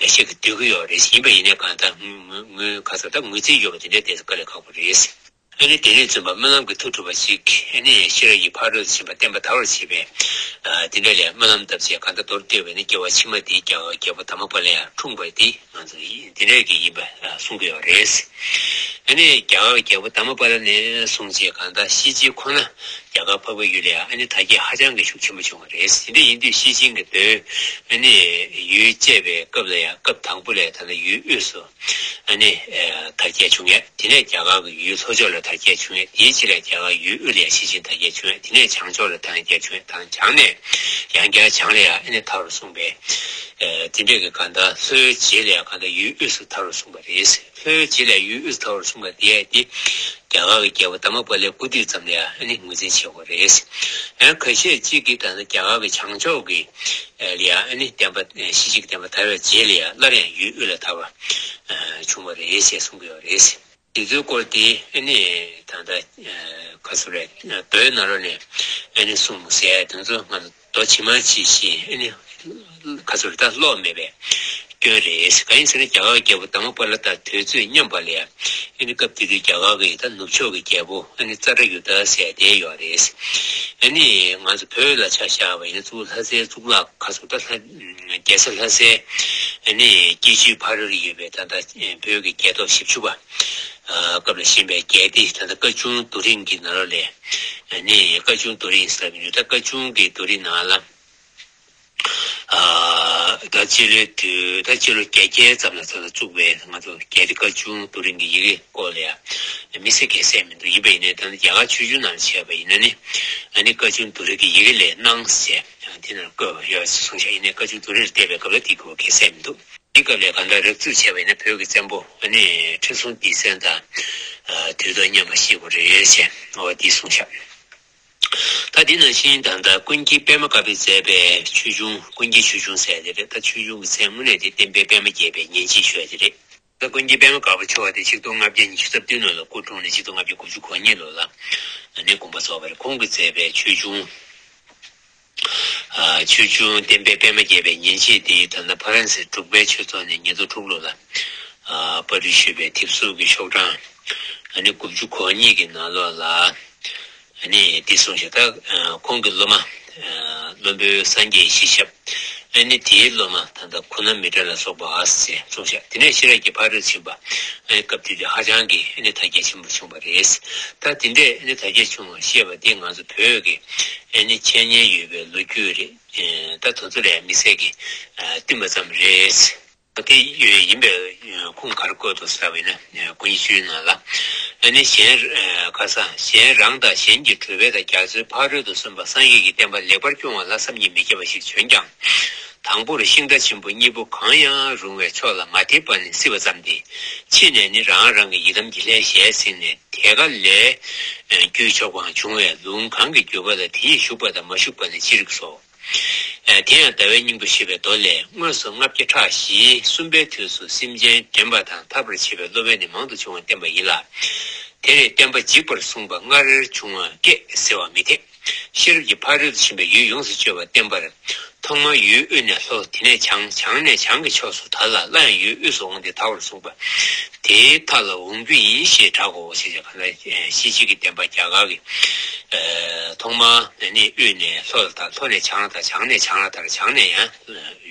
འགའ་ཤས་ཀྱིས་འདོད་ཀྱི་ཡོད་རེད། ཡིན་པ་ཡིན་ནའི་གང་ལྟར་ངོས་ངོས་ག་ས་ད་ངོས་འཛིན་ཡོད་པ་དེ་འདྲ་དེ་དཀའ་ལས་ཁག་པོ་རེད། ཨ་ནི་དེ་ནས་བྱོན་པ་སྨོན་ལམ་གྱི་མཐུ་གྲུབ་པ་ཞིག་ཨ་ནི་ཤེས་རབ་ཀྱི་ཕ་རོལ་ཏུ་ཕྱིན་པ་བསྟན་པ་དར་བར་བྱེད་པའི་དེ་འདྲ་ལས་སྨོན་ལམ་བཏབ་བྱས་གང་ལྟར་མདོར་བསྡུས་པས་ནི་སྐྱེ་བ་ཕྱི་མ་དེའི་རྒྱལ་བ་རྒྱལ་པོ་དྷརྨ་པཱ་ལ་ཡང་འཁྲུངས་པ་དེ། ང་ཚོ་ཡིན། དེ་འདྲས་ཀྱི་ཡིན་པ་གསུང་གི་ཡོད་རེད། ཨ་ནི་རྒྱ་གར་རྒྱལ་པོ་དྷརྨ་པཱ་ལ་ནས་བཟུང་བྱས་གང་ལྟར་ཤེར་ཕྱིན་ཁོ་ན་རྒྱ་གར་འཕགས་པའི་ཡུལ་ལ་ཡང་ཨ་ནི་དར་རྒྱས་ཧ་ཅང་གི་ཤུགས་ཆེན་པོ་བྱུང་བ་རེད། དེ་འདྲ་ཡིན་དུས་ཤེར་ཕྱིན་གྱི་མདོའི་ཨ་ནི་ཡུལ་བཅད་པའི་སྐབས་ལ་ཡང་སྐབས་དང་པོ་ལ་ད་ལྟ་ཡུལ་དབུས་སུ་ཨ་ནི་དར་རྒྱས་བྱུང་ཡས། དེ་ནས་རྒྱ་གར་གྱི་ཡུལ་ལྷོ་ཕྱོགས་ལ་ དར་རྒྱས་བྱུང་ཡས། དེའི་རྗེས་ལ་རྒྱ་གར་ཡུལ་དབུས་ལ་ཡང་ཤེར་ཕྱིན་དར་རྒྱས་བྱུང་ཡས། དེ་ནས་བྱང་ཕྱོགས་ལ་དར་རྒྱས་བྱུང་ཡས། དང་བྱང་ནས་ཡང་བསྐྱར་བྱང་ལ་ཡང་ཨ་ནི་ཐར་བར་གསུངས་པས། ཨ་དེ་འདྲས་ཀྱི་གང་ལྟར་ལྷོའི་རྗེས་ལ་ཡང་གང་ལྟར་ཡུལ་དབུས་སུ་ཐར་བར་གསུངས་པ་རེད། ལྷོའི་རྗེས་ལ་ཡུལ་དབུས་སུ་ཐར་བར་གསུངས་པ་དེ་ཡང་དེ་རྒྱ་གར་གྱི་རྒྱལ་པོ་དྷརྨ་པཱ་ལའི་སྐུ་དུས་ཙམ་ལ་ཡང་ཨ་ནི་ངོས་འཛིན་བྱེད་དགོས་རེད། ཡང་ཁ་ཤས་གཅིག་གིས་ད་ལྟ་རྒྱ་གར་གྱི་བྱང་ཕྱོགས་ཀྱི་ལ་ཡང་ཨ་ནི་བསྟན་པ་ཤེར་ཕྱིན་གྱི་བསྟན་པ་དར་བའི་རྗེས་ལ་ཡང་སླར་ཡང་ཡུལ་དབུས་ལ་དར་བ་བྱུང་བ་རེད་ཅེས་གསུང་གི་ཡོད་རེད། དེ་ཚོའི་སྐོར་དེ་ཨ་ནི་ད་ལྟ་ག་ཚོད་རེད། མདོའི་ནང་ལོགས་ནས་ཨ་ནི་གསུངས་ཟེར། དེ་ཚོ་ང་ཚོ་མདོ་ཇི་མ་ཇི་བཞིན་ཨ་ནི་ག་ཚོད་རེད། ད་ཀློག་མེད་པའི་སྐྱོན་རེད། གང་ཡིན་ཟེར་ན་རྒྱ་གར་གྱི་རྒྱལ་པོ་དྷརྨ་པཱ་ལ་དང་དུས་ཚོད་མཉམ་པ་ལ་ཡང་ཨ་ནི་སྐབས་དེ་དུས་རྒྱ་གར་གྱི་ད་ནུབ་ཕྱོགས་ཀྱི་རྒྱལ་པོ་ཨ་ནི་ཙཱ་ཏྲ་ཡུ་དྷ་ཟེར་དེ་ཡོད་རེད། ཨ་ནི་ང་ཚོ་བོད་ལ་ཆ་བཞག་པ་ཡིན་ན་གཙུག་ལྷ་སའི་གཙུག་ལག་ག་ཚོད་ད་ལྷ་རྒྱལ་ས་ལྷ་སའི་ཨ་ནི་སྐྱིད་ཆུའི་ཕ་རོལ་ཡོད་པའི་ད་ལྟ་བོད་ཀྱི་རྒྱལ་ཐོབ་བཞི་བཅུ་པ། སྐབས་ལ་བཞེངས་པའི་རྒྱལ་སྡེ་ད་ལྟ་བཀའ་བརྒྱུད་རྡོ་རིང་གི་ནང་ལོགས་ལས་ནི་བཀའ་བརྒྱུད་རྡོ་རིང་ཟེར་བ་ཡིན། ད་བཀའ་བརྒྱུད་ཀྱི་རྡོ་རིང་ནང་ལ་ད་སྤྱི་ལོའི་དུས་ད་སྤྱི་ལོ་བརྒྱད་བརྒྱད་ཙམ་ལ་ཚོ་ལ་བཙུགས་པའི་ང་ཚོ་རྒྱལ་སྡེ་བཀའ་བརྒྱུད་རྡོ་རིང་གི་ཡི་གེ་སྐོར་ལ་ཡང་མི་སེར་གྱིས་གསལ་མི་འདུག་ཡིན་པ་ཡིན་ནའི་ད་ལྟ་རྒྱ་གར་ཆོས་བརྒྱུད་ནང་བྱས་པ་ཡིན་ན་ནི་ཨ་ནི་བཀའ་བརྒྱུད་རྡོ་རིང་གི་ཡི་གེ་ལས་སྣང་ཟེར་དེ་ནང་བཀོད་པ་ཡོད་གསུངས་ཤག་ཡིན་ནའི་བཀའ་བརྒྱུད་རྡོ་རིང་ལ་བལྟས་པའི་སྐབས་ལ་དེ་གོ་གལ་གསལ་མི་འདུག་དེའི་སྐབས་ལས་གང་ལྟར་རགས་ཚུལ་བྱས་པ་ཡིན་ན་བོད་ཀྱི་བཙན་པོ་ཨ་ནི་ཁྲི་སྲོང་ལྡེ་བཙན་དང་དུས་ཐོག་མཉམ་པ་ཤེས་དགོས་རེད་ཅེས་འོ་དེ་གསུངས་ཤག་ད་དེ་ནང་བཞིན་ད་ལྟ་ཀུན་མཁྱེན་པདྨ་དཀར་པོས་མཛད་པའི་ཆོས་འབྱུང་ཀུན་མཁྱེན་ཆོས་འབྱུང་ཟེར་དེ་རེད། ད་ཆོས་འབྱུང་གི་མཚན་དངོས་གནས་དེ་བསྟན་པའི་པདྨ་རྒྱས་པའི་ཉིན་བྱེད་ཞུ་ཡ་དེ་རེད། ད་ཀུན་མཁྱེན་པདྨ་དཀར་པོ་མཆོག་དེ་ཆིག་སྟོང་ལྔ་བརྒྱ་ཉི་ཤུ་རྩ་བདུན་ལོ་ལ་སྐུ་འཁྲུངས་ནས་ཆིག་སྟོང་ལྔ་བརྒྱ་དགུ་བཅུ་གོ་གཉིས་ལོ་ལ་ནི་དགོངས་པ་རྫོགས་པ་རེད། ཁོང་གིས་མཛད་པའི་ཆོས་འབྱུང་ཆོས་འབྱུང་བསྟན་པའི་པདྨ་རྒྱས་པའི་ཉིན་བྱེད་དེ་ད་ལྟ་ཕ་རན་སི་འབྲུག་པའི་ཆོས་ཚོགས་ནས་ཉིས་སྟོང་དྲུག་ལོ་ལ་པར་སྐྲུན་ཞུས་པའི་དེབ་གཟུགས་ཀྱི་ཤོག་གྲངས་ནི་དགུ་བཅུ་གོ་གཉིས་ཀྱི་ནང་ལོགས་ལ། ཨ་ནི་འདི་གསུངས་ཤག་ད་ཁོང་གི་སློབ་མ་བློན་པོའི་སངས་རྒྱས་ཡེ་ཤེས་ཞབས། ཨ་ནི་དེའི་སློབ་མ་ད་ལྟ་གུ་ན་མི་ཏྲ་ལ་སོགས་པ་ཟེར་གསུངས་ཤག་དེ་ནས་ཤེས་རབ་ཀྱི་ཕ་རོལ་ཕྱིན་པ་ཨ་ནི་སྐབས་དེ་དུས་ཧ་ཅང་གི་ཨ་ནི་དར་རྒྱས་ཆེན་པོ་བྱུང་བ་རེད། ད་དེ་འདྲས་ཨ་ནི་དར་རྒྱས་བྱུང་བ་ཤེས་པ་དེ་ང་ཚོ་བོད་ཀྱི་ཨ་ནི་འཆད་ཉན་ཡོད་པའི་ལོ་རྒྱུས་རེད། ད་དེ་ཚོ་ལ་མི་སེར་གྱིས་བསྟུན་པ་ཙམ་རེད། དེ་ཡོད་ཡིན་པས་ཁུངས་ག་རེ་བཀོད་འདུག་ཟེར་བ་ཡིན་ན་དགུ་ཉིས་བཅུའི་ནང་ལ། ཨ་ནི་གཞན་ཁ་སང་གཞན་རང་དང་གཞན་གྱི་གྲོལ་བའི་དང་རྒྱ་མཚོའི་ཕ་རོལ་ཏུ་སོན་པ་སངས་རྒྱས་ཀྱི་བསྟན་པ་ལེགས་པར་སྐྱོང་བ་ལ་བསམ་གྱིས་མི་ཁྱབ་པ་ཞིག་བྱོན་ཀྱང་། དང་པོར་ཤིང་རྟ་ཆེན་པོ་གཉིས་པོ་གང་ཡང་རུང་བའི་ཕྱོགས་ལ་མ་ཐེབས་པ་ནི་སྲིད་པ་ཙམ་སྟེ། ཕྱིས་ནས་ནི་རང་རང་གི་ཡི་དམ་གྱི་ལྷའི་ཞལ་གཟིགས་ནས། དེ་ཀ་ལས་རྒྱུད་ཆོག་པའང་འབྱུང་བས་ལུང་གང་གིས་བསྒྱུར་པ་ལ་དེ་ཡིས་ཞུགས་པ་དང་མ་ཞུགས་པ་ནི་ཅི་རིགས་སོ། དེ་ཡང་ཟླ་བའི་སྙིང་པོ་ཞེས་པའི་མདོ་ལས་དངོས་སུ་ལྔ་བརྒྱ་ཕྲག་བཞིའི་གསུམ་པའི་དུས་སུ་སེམས་ཅན་འདྲེན་པ་དང་ཐར་པར་བྱེད་པའི་སློབ་དཔོན་ནི་མང་དུ་བྱུང་བ་བསྟན་པ་ཡིན་ལ། དེ་ལས་བསྟན་པ་འཇིག་པར་གསུངས་པ་སྔར་བྱུང་བ་སྐད་ཟེར་བ་མི་འཐད། ཤེས་རབ་ཀྱི་ཕ་རོལ་ཏུ་ཕྱིན་པའི་ཡུལ་ཡོངས་སུ་གཅོད་པ་བསྟན་པར། ཐོག་མར་ཡུལ་དབུས་ནས་ལྷོ། དེ་ནས་བྱང་། བྱང་ནས་བྱང་གི་ཕྱོགས་སུ་དར་ལ། སླར་ཡང་ཡུལ་དབུས་སུ་འོངས་ཏེ་དར་བར་གསུངས་པ། དེའི་མཐའ་ལ་འོང་རྒྱུ་ཡིན་ཞེས་གྲག་གོ་ཞེས་བྱ། གང་ལྟར་ཤེར་ཕྱིན་གྱི་བསྟན་པ་རྒྱ་གར་གྱི་ཐོག་མར་ནི་དབུས་ནས་ལྷོ་ལ་དར། ལྷོ་ནས་བྱང་ལ་དར། བྱང་ནས་བྱང་ལ་དར། བྱང་ནས་ཡང་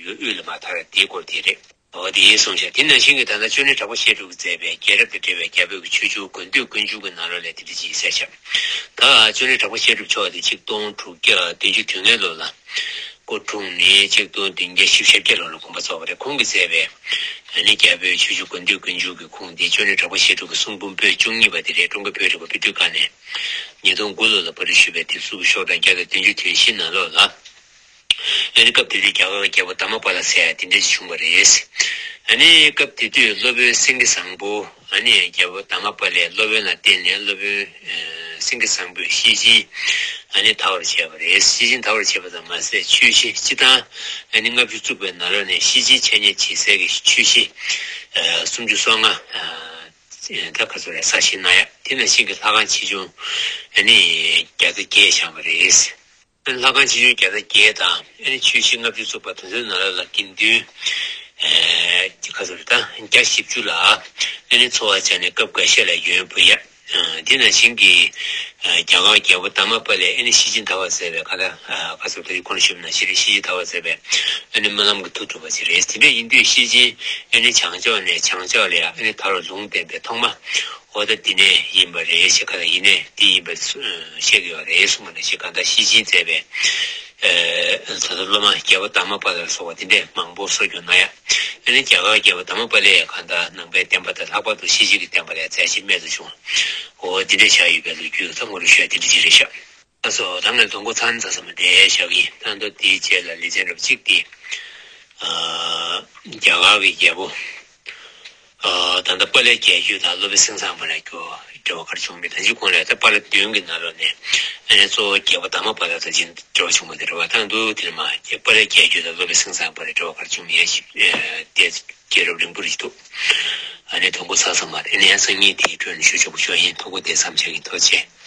ཡུལ་དབུས་ལ་མར་དར། དེའི་སྐོར་དེ་རེད། འོ་དེ་གསུངས་ཤག་དེ་ནང་བཞིན་གྱི་ད་ལྟ་ཅོ་ནེ་གྲགས་པ་བཤད་སྒྲུབ་ཀྱིས་མཛད་པའི་རྒྱལ་རབས་དང་འབྲེལ་བའི་རྒྱ་བོད་ཀྱི་ཆོས་འབྱུང་དགུ་འདུས་དཀོན་མཆོག་གི་ནང་ལོགས་ལས་དེ་འདྲ་ཅིག་གསལ་ཤག་ད་ཅོ་ནེ་གྲགས་པ་བཤད་སྒྲུབ་མཆོག་དེ་ཆིག་སྟོང་དྲུག་བརྒྱ་བདུན་ཅུ་དོན་ལྔའི་ལོ་ལ་སྐུ་འཁྲུངས་ནས་ཆིག་སྟོང་བདུན་བརྒྱ་བཞི་བཅུ་ཞེ་བརྒྱད་ལོ་ལ་དགོངས་པ་རྫོགས་པ་རེད། ཁོང་གིས་མཛད་པའི་ཨ་ནི་རྒྱ་བོད་ཆོས་འབྱུང་དགུ་འདུས་དཀོན་མཆོག་གི་ཁུངས་དེ་ཅོ་ནེ་གྲགས་པ་བཤད་སྒྲུབ་ཀྱི་གསུང་འབུམ་པོད་བཅུ་གཉིས་པ་དེ་རེད། ཀྲུང་གོའི་བོད་རིག་པ་པཎ་ཌི་ཏ་ཁང་ནས་ཉིས་སྟོང་དགུ་ལོ་ལ་པར་སྐྲུན་ཞུས་པའི་དེབ་གཟུགས་ཀྱི་ཤོག་གྲངས་བརྒྱ་དང་བདུན་ཅུ་དོན་བཞི་ནང་ལོགས་ལ། ཨ་ནི་སྐབས་དེ་དུས་རྒྱ་གར་གྱི་རྒྱལ་པོ་དྷརྨ་པཱ་ལ་ཟེར་ཡ་དེ་འདྲ་ཞིག་བྱུང་བ་རེད། ཨ་ནི་སྐབས་དེ་དུས་སློབ་དཔོན་སེང་གེ་བཟང་པོ་ཨ་ནི་རྒྱལ་པོ་དྷརྨ་པཱ་ལའི་སློབ་དཔོན་ལ་བརྟེན་ནས་སློབ་དཔོན་ཨ་སེང་གེ་བཟང་པོས་ཤེར་ཕྱིན་ཨ་ནི་དར་བར་བྱས་པ་རེད། ཤེར་ཕྱིན་དར་བར་བྱས་པ་ཙམ་མ་ཟད་ཆོས་གཞི་སྤྱི་དང་ཨ་ནི་ལྔ་བཅུ་བཙུགས་པའི་ནང་ལོགས་ནས་ཤེར་ཕྱིན་འཆད་ཉན་བྱེད་སའི་གི་ཆོས་གཞི་ཨ་སུམ་ཅུ་སོ་ལྔ་ཨ་ད་ག་ཚོད་རེད། གསར་བཞེངས་གནང་ཡ་དེ་ནང་བཞིན་གྱི་ལྷ་ཁང་ཆེ་ཆུང་ཨ་ནི་བརྒྱ་རྩ་བརྒྱད་བཞེངས་པ་རེད། ལྷ་ཁང་ཆེ་ཆུང་བརྒྱ་དང་བརྒྱད་དང་ཨ་ནི་ཆོས་གཞི་ལྔ་བཅུ་བཙུགས་པ་དེ་ཚོའི་ནང་ལ་ལ་དགེ་འདུན་ཨེ་ཁ་ཚོ་རེ་ད་བརྒྱ་བཞི་བཅུ་ལ་ཨ་ནི་འཚོ་བ་བྱས་ནས་སྐབས་འགའ་ཤས་ལ་ཡོན་འབུལ་ཡ། ཨ་དེ་ནང་བཞིན་གྱི་ཨ་རྒྱ་གར་རྒྱལ་པོ་དྷརྨ་པཱ་ལས་ཨ་ནི་ཤེར་ཕྱིན་དར་བ་ཟེར་བའི་ཁ་ད་ཨ་ཁ་ཚོ་ད་ཡི་ཁོང་ཞུས་ན་ཤེར་ཕྱིན་དར་བ་ཟེར་བའི་ཨ་ནི་སྨོན་ལམ་གྱི་མཐུ་ཐུབ་པ་ཅིག་རེད། དེ་འདྲ་ཡིན་དུས་ཤེར་ཕྱིན་ཨ་ནི་བྱང་ཕྱོགས་ནས་བྱང་ཕྱོགས་ལ་ཡ་ཨ་ནི་དར་བ་ལུང་བསྟན་པའི་ཐོག་མ། འོ་ད་འདི་ནས་ཡིན་པ་རེད་ཞེས་ག་ད་ཡིན་ནས་འདི་ཡིན་པ་བཤད་ཀྱི་ཡོད་རེད་གསུངས་པ་ནང་བཞིན་གང་ལྟར་ཤེར་ཕྱིན་མཛད་པའི་ད་ལྟ་སློབ་མ་རྒྱལ་པོ་དྷརྨ་པཱ་ལ་ལ་སོགས་པ་འདི་འདྲས་མང་པོ་གསོ་སྐྱོང་གནང་ཡ། དེ་ནས་རྒྱ་གར་རྒྱལ་པོ་དྷརྨ་པཱ་ལས་ཡང་གང་ལྟར་ནང་པའི་བསྟན་པ་དང་ལྷག་པར་དུ་ཤེས་བྱའི་བསྟན་པ་ལ་མཛད་རྗེས་རྨད་དུ་བྱུང་། འོ་འདི་འདྲ་བཞག་ཡོད་པའི་ལོ་རྒྱུས་ད་ངོ་རུ་ཤོད་དེ་འདྲ་ཅིག་རེད་ཤག་ཨ་སོ་ད་ངས་དོན་གོ་ཚང་ཚང་ས་མ་དེ་བཞག་གི་ཡིན། ད་མདོ་དེའི་རྗེས་ལ་ལེ་ཚན་རབ་གཅིག་དེ། ཨ་རྒྱ་གར་གྱི་རྒྱལ་པོ། ཨ་ད་ལྟ་པཱ་ལའི་རྒྱལ་རྒྱུད་དང་སློབ་དཔོན་སེང་བཟང་བར་ལ་འགྱུར་བ་འབྲེལ་བ་ག་རེ་བྱུང་མིན་ད་ཅི་གོང་ལ་ད་པཱ་ལ་བདུན་གྱི་ནང་ལོགས་ནས་ཨ་ནི་གཙོ་བོ་རྒྱལ་པོ་དྷརྨ་པཱ་ལ་དང་ཅི་འབྲེལ་བ་བྱུང་མ་དེ་རེད་བ། ད་འདུག་དེར་མ་པཱ་ལའི་རྒྱལ་རྒྱུད་དང་སློབ་དཔོན་སེང་བཟང་བར་ལ་འབྲེལ་བ་ག་རེ་བྱུང་མིན་ཡང་ཞིག་དེ་རྒྱལ་རབས་རིང་པོ་རེད་འདུག་ཨ་ནི་དོན་གོ་ཚང་ས་མ་རེད། ཨ་ནི་ཡང་སང་ཉིན་དེའི་འཕྲོ་ནས་ཞུ་ཆོག་པ་ཞུ་ཡིན། ཐུགས་ཁུར་དེ་བསམ་འཆར་གྱི་ཐོག་བྱས།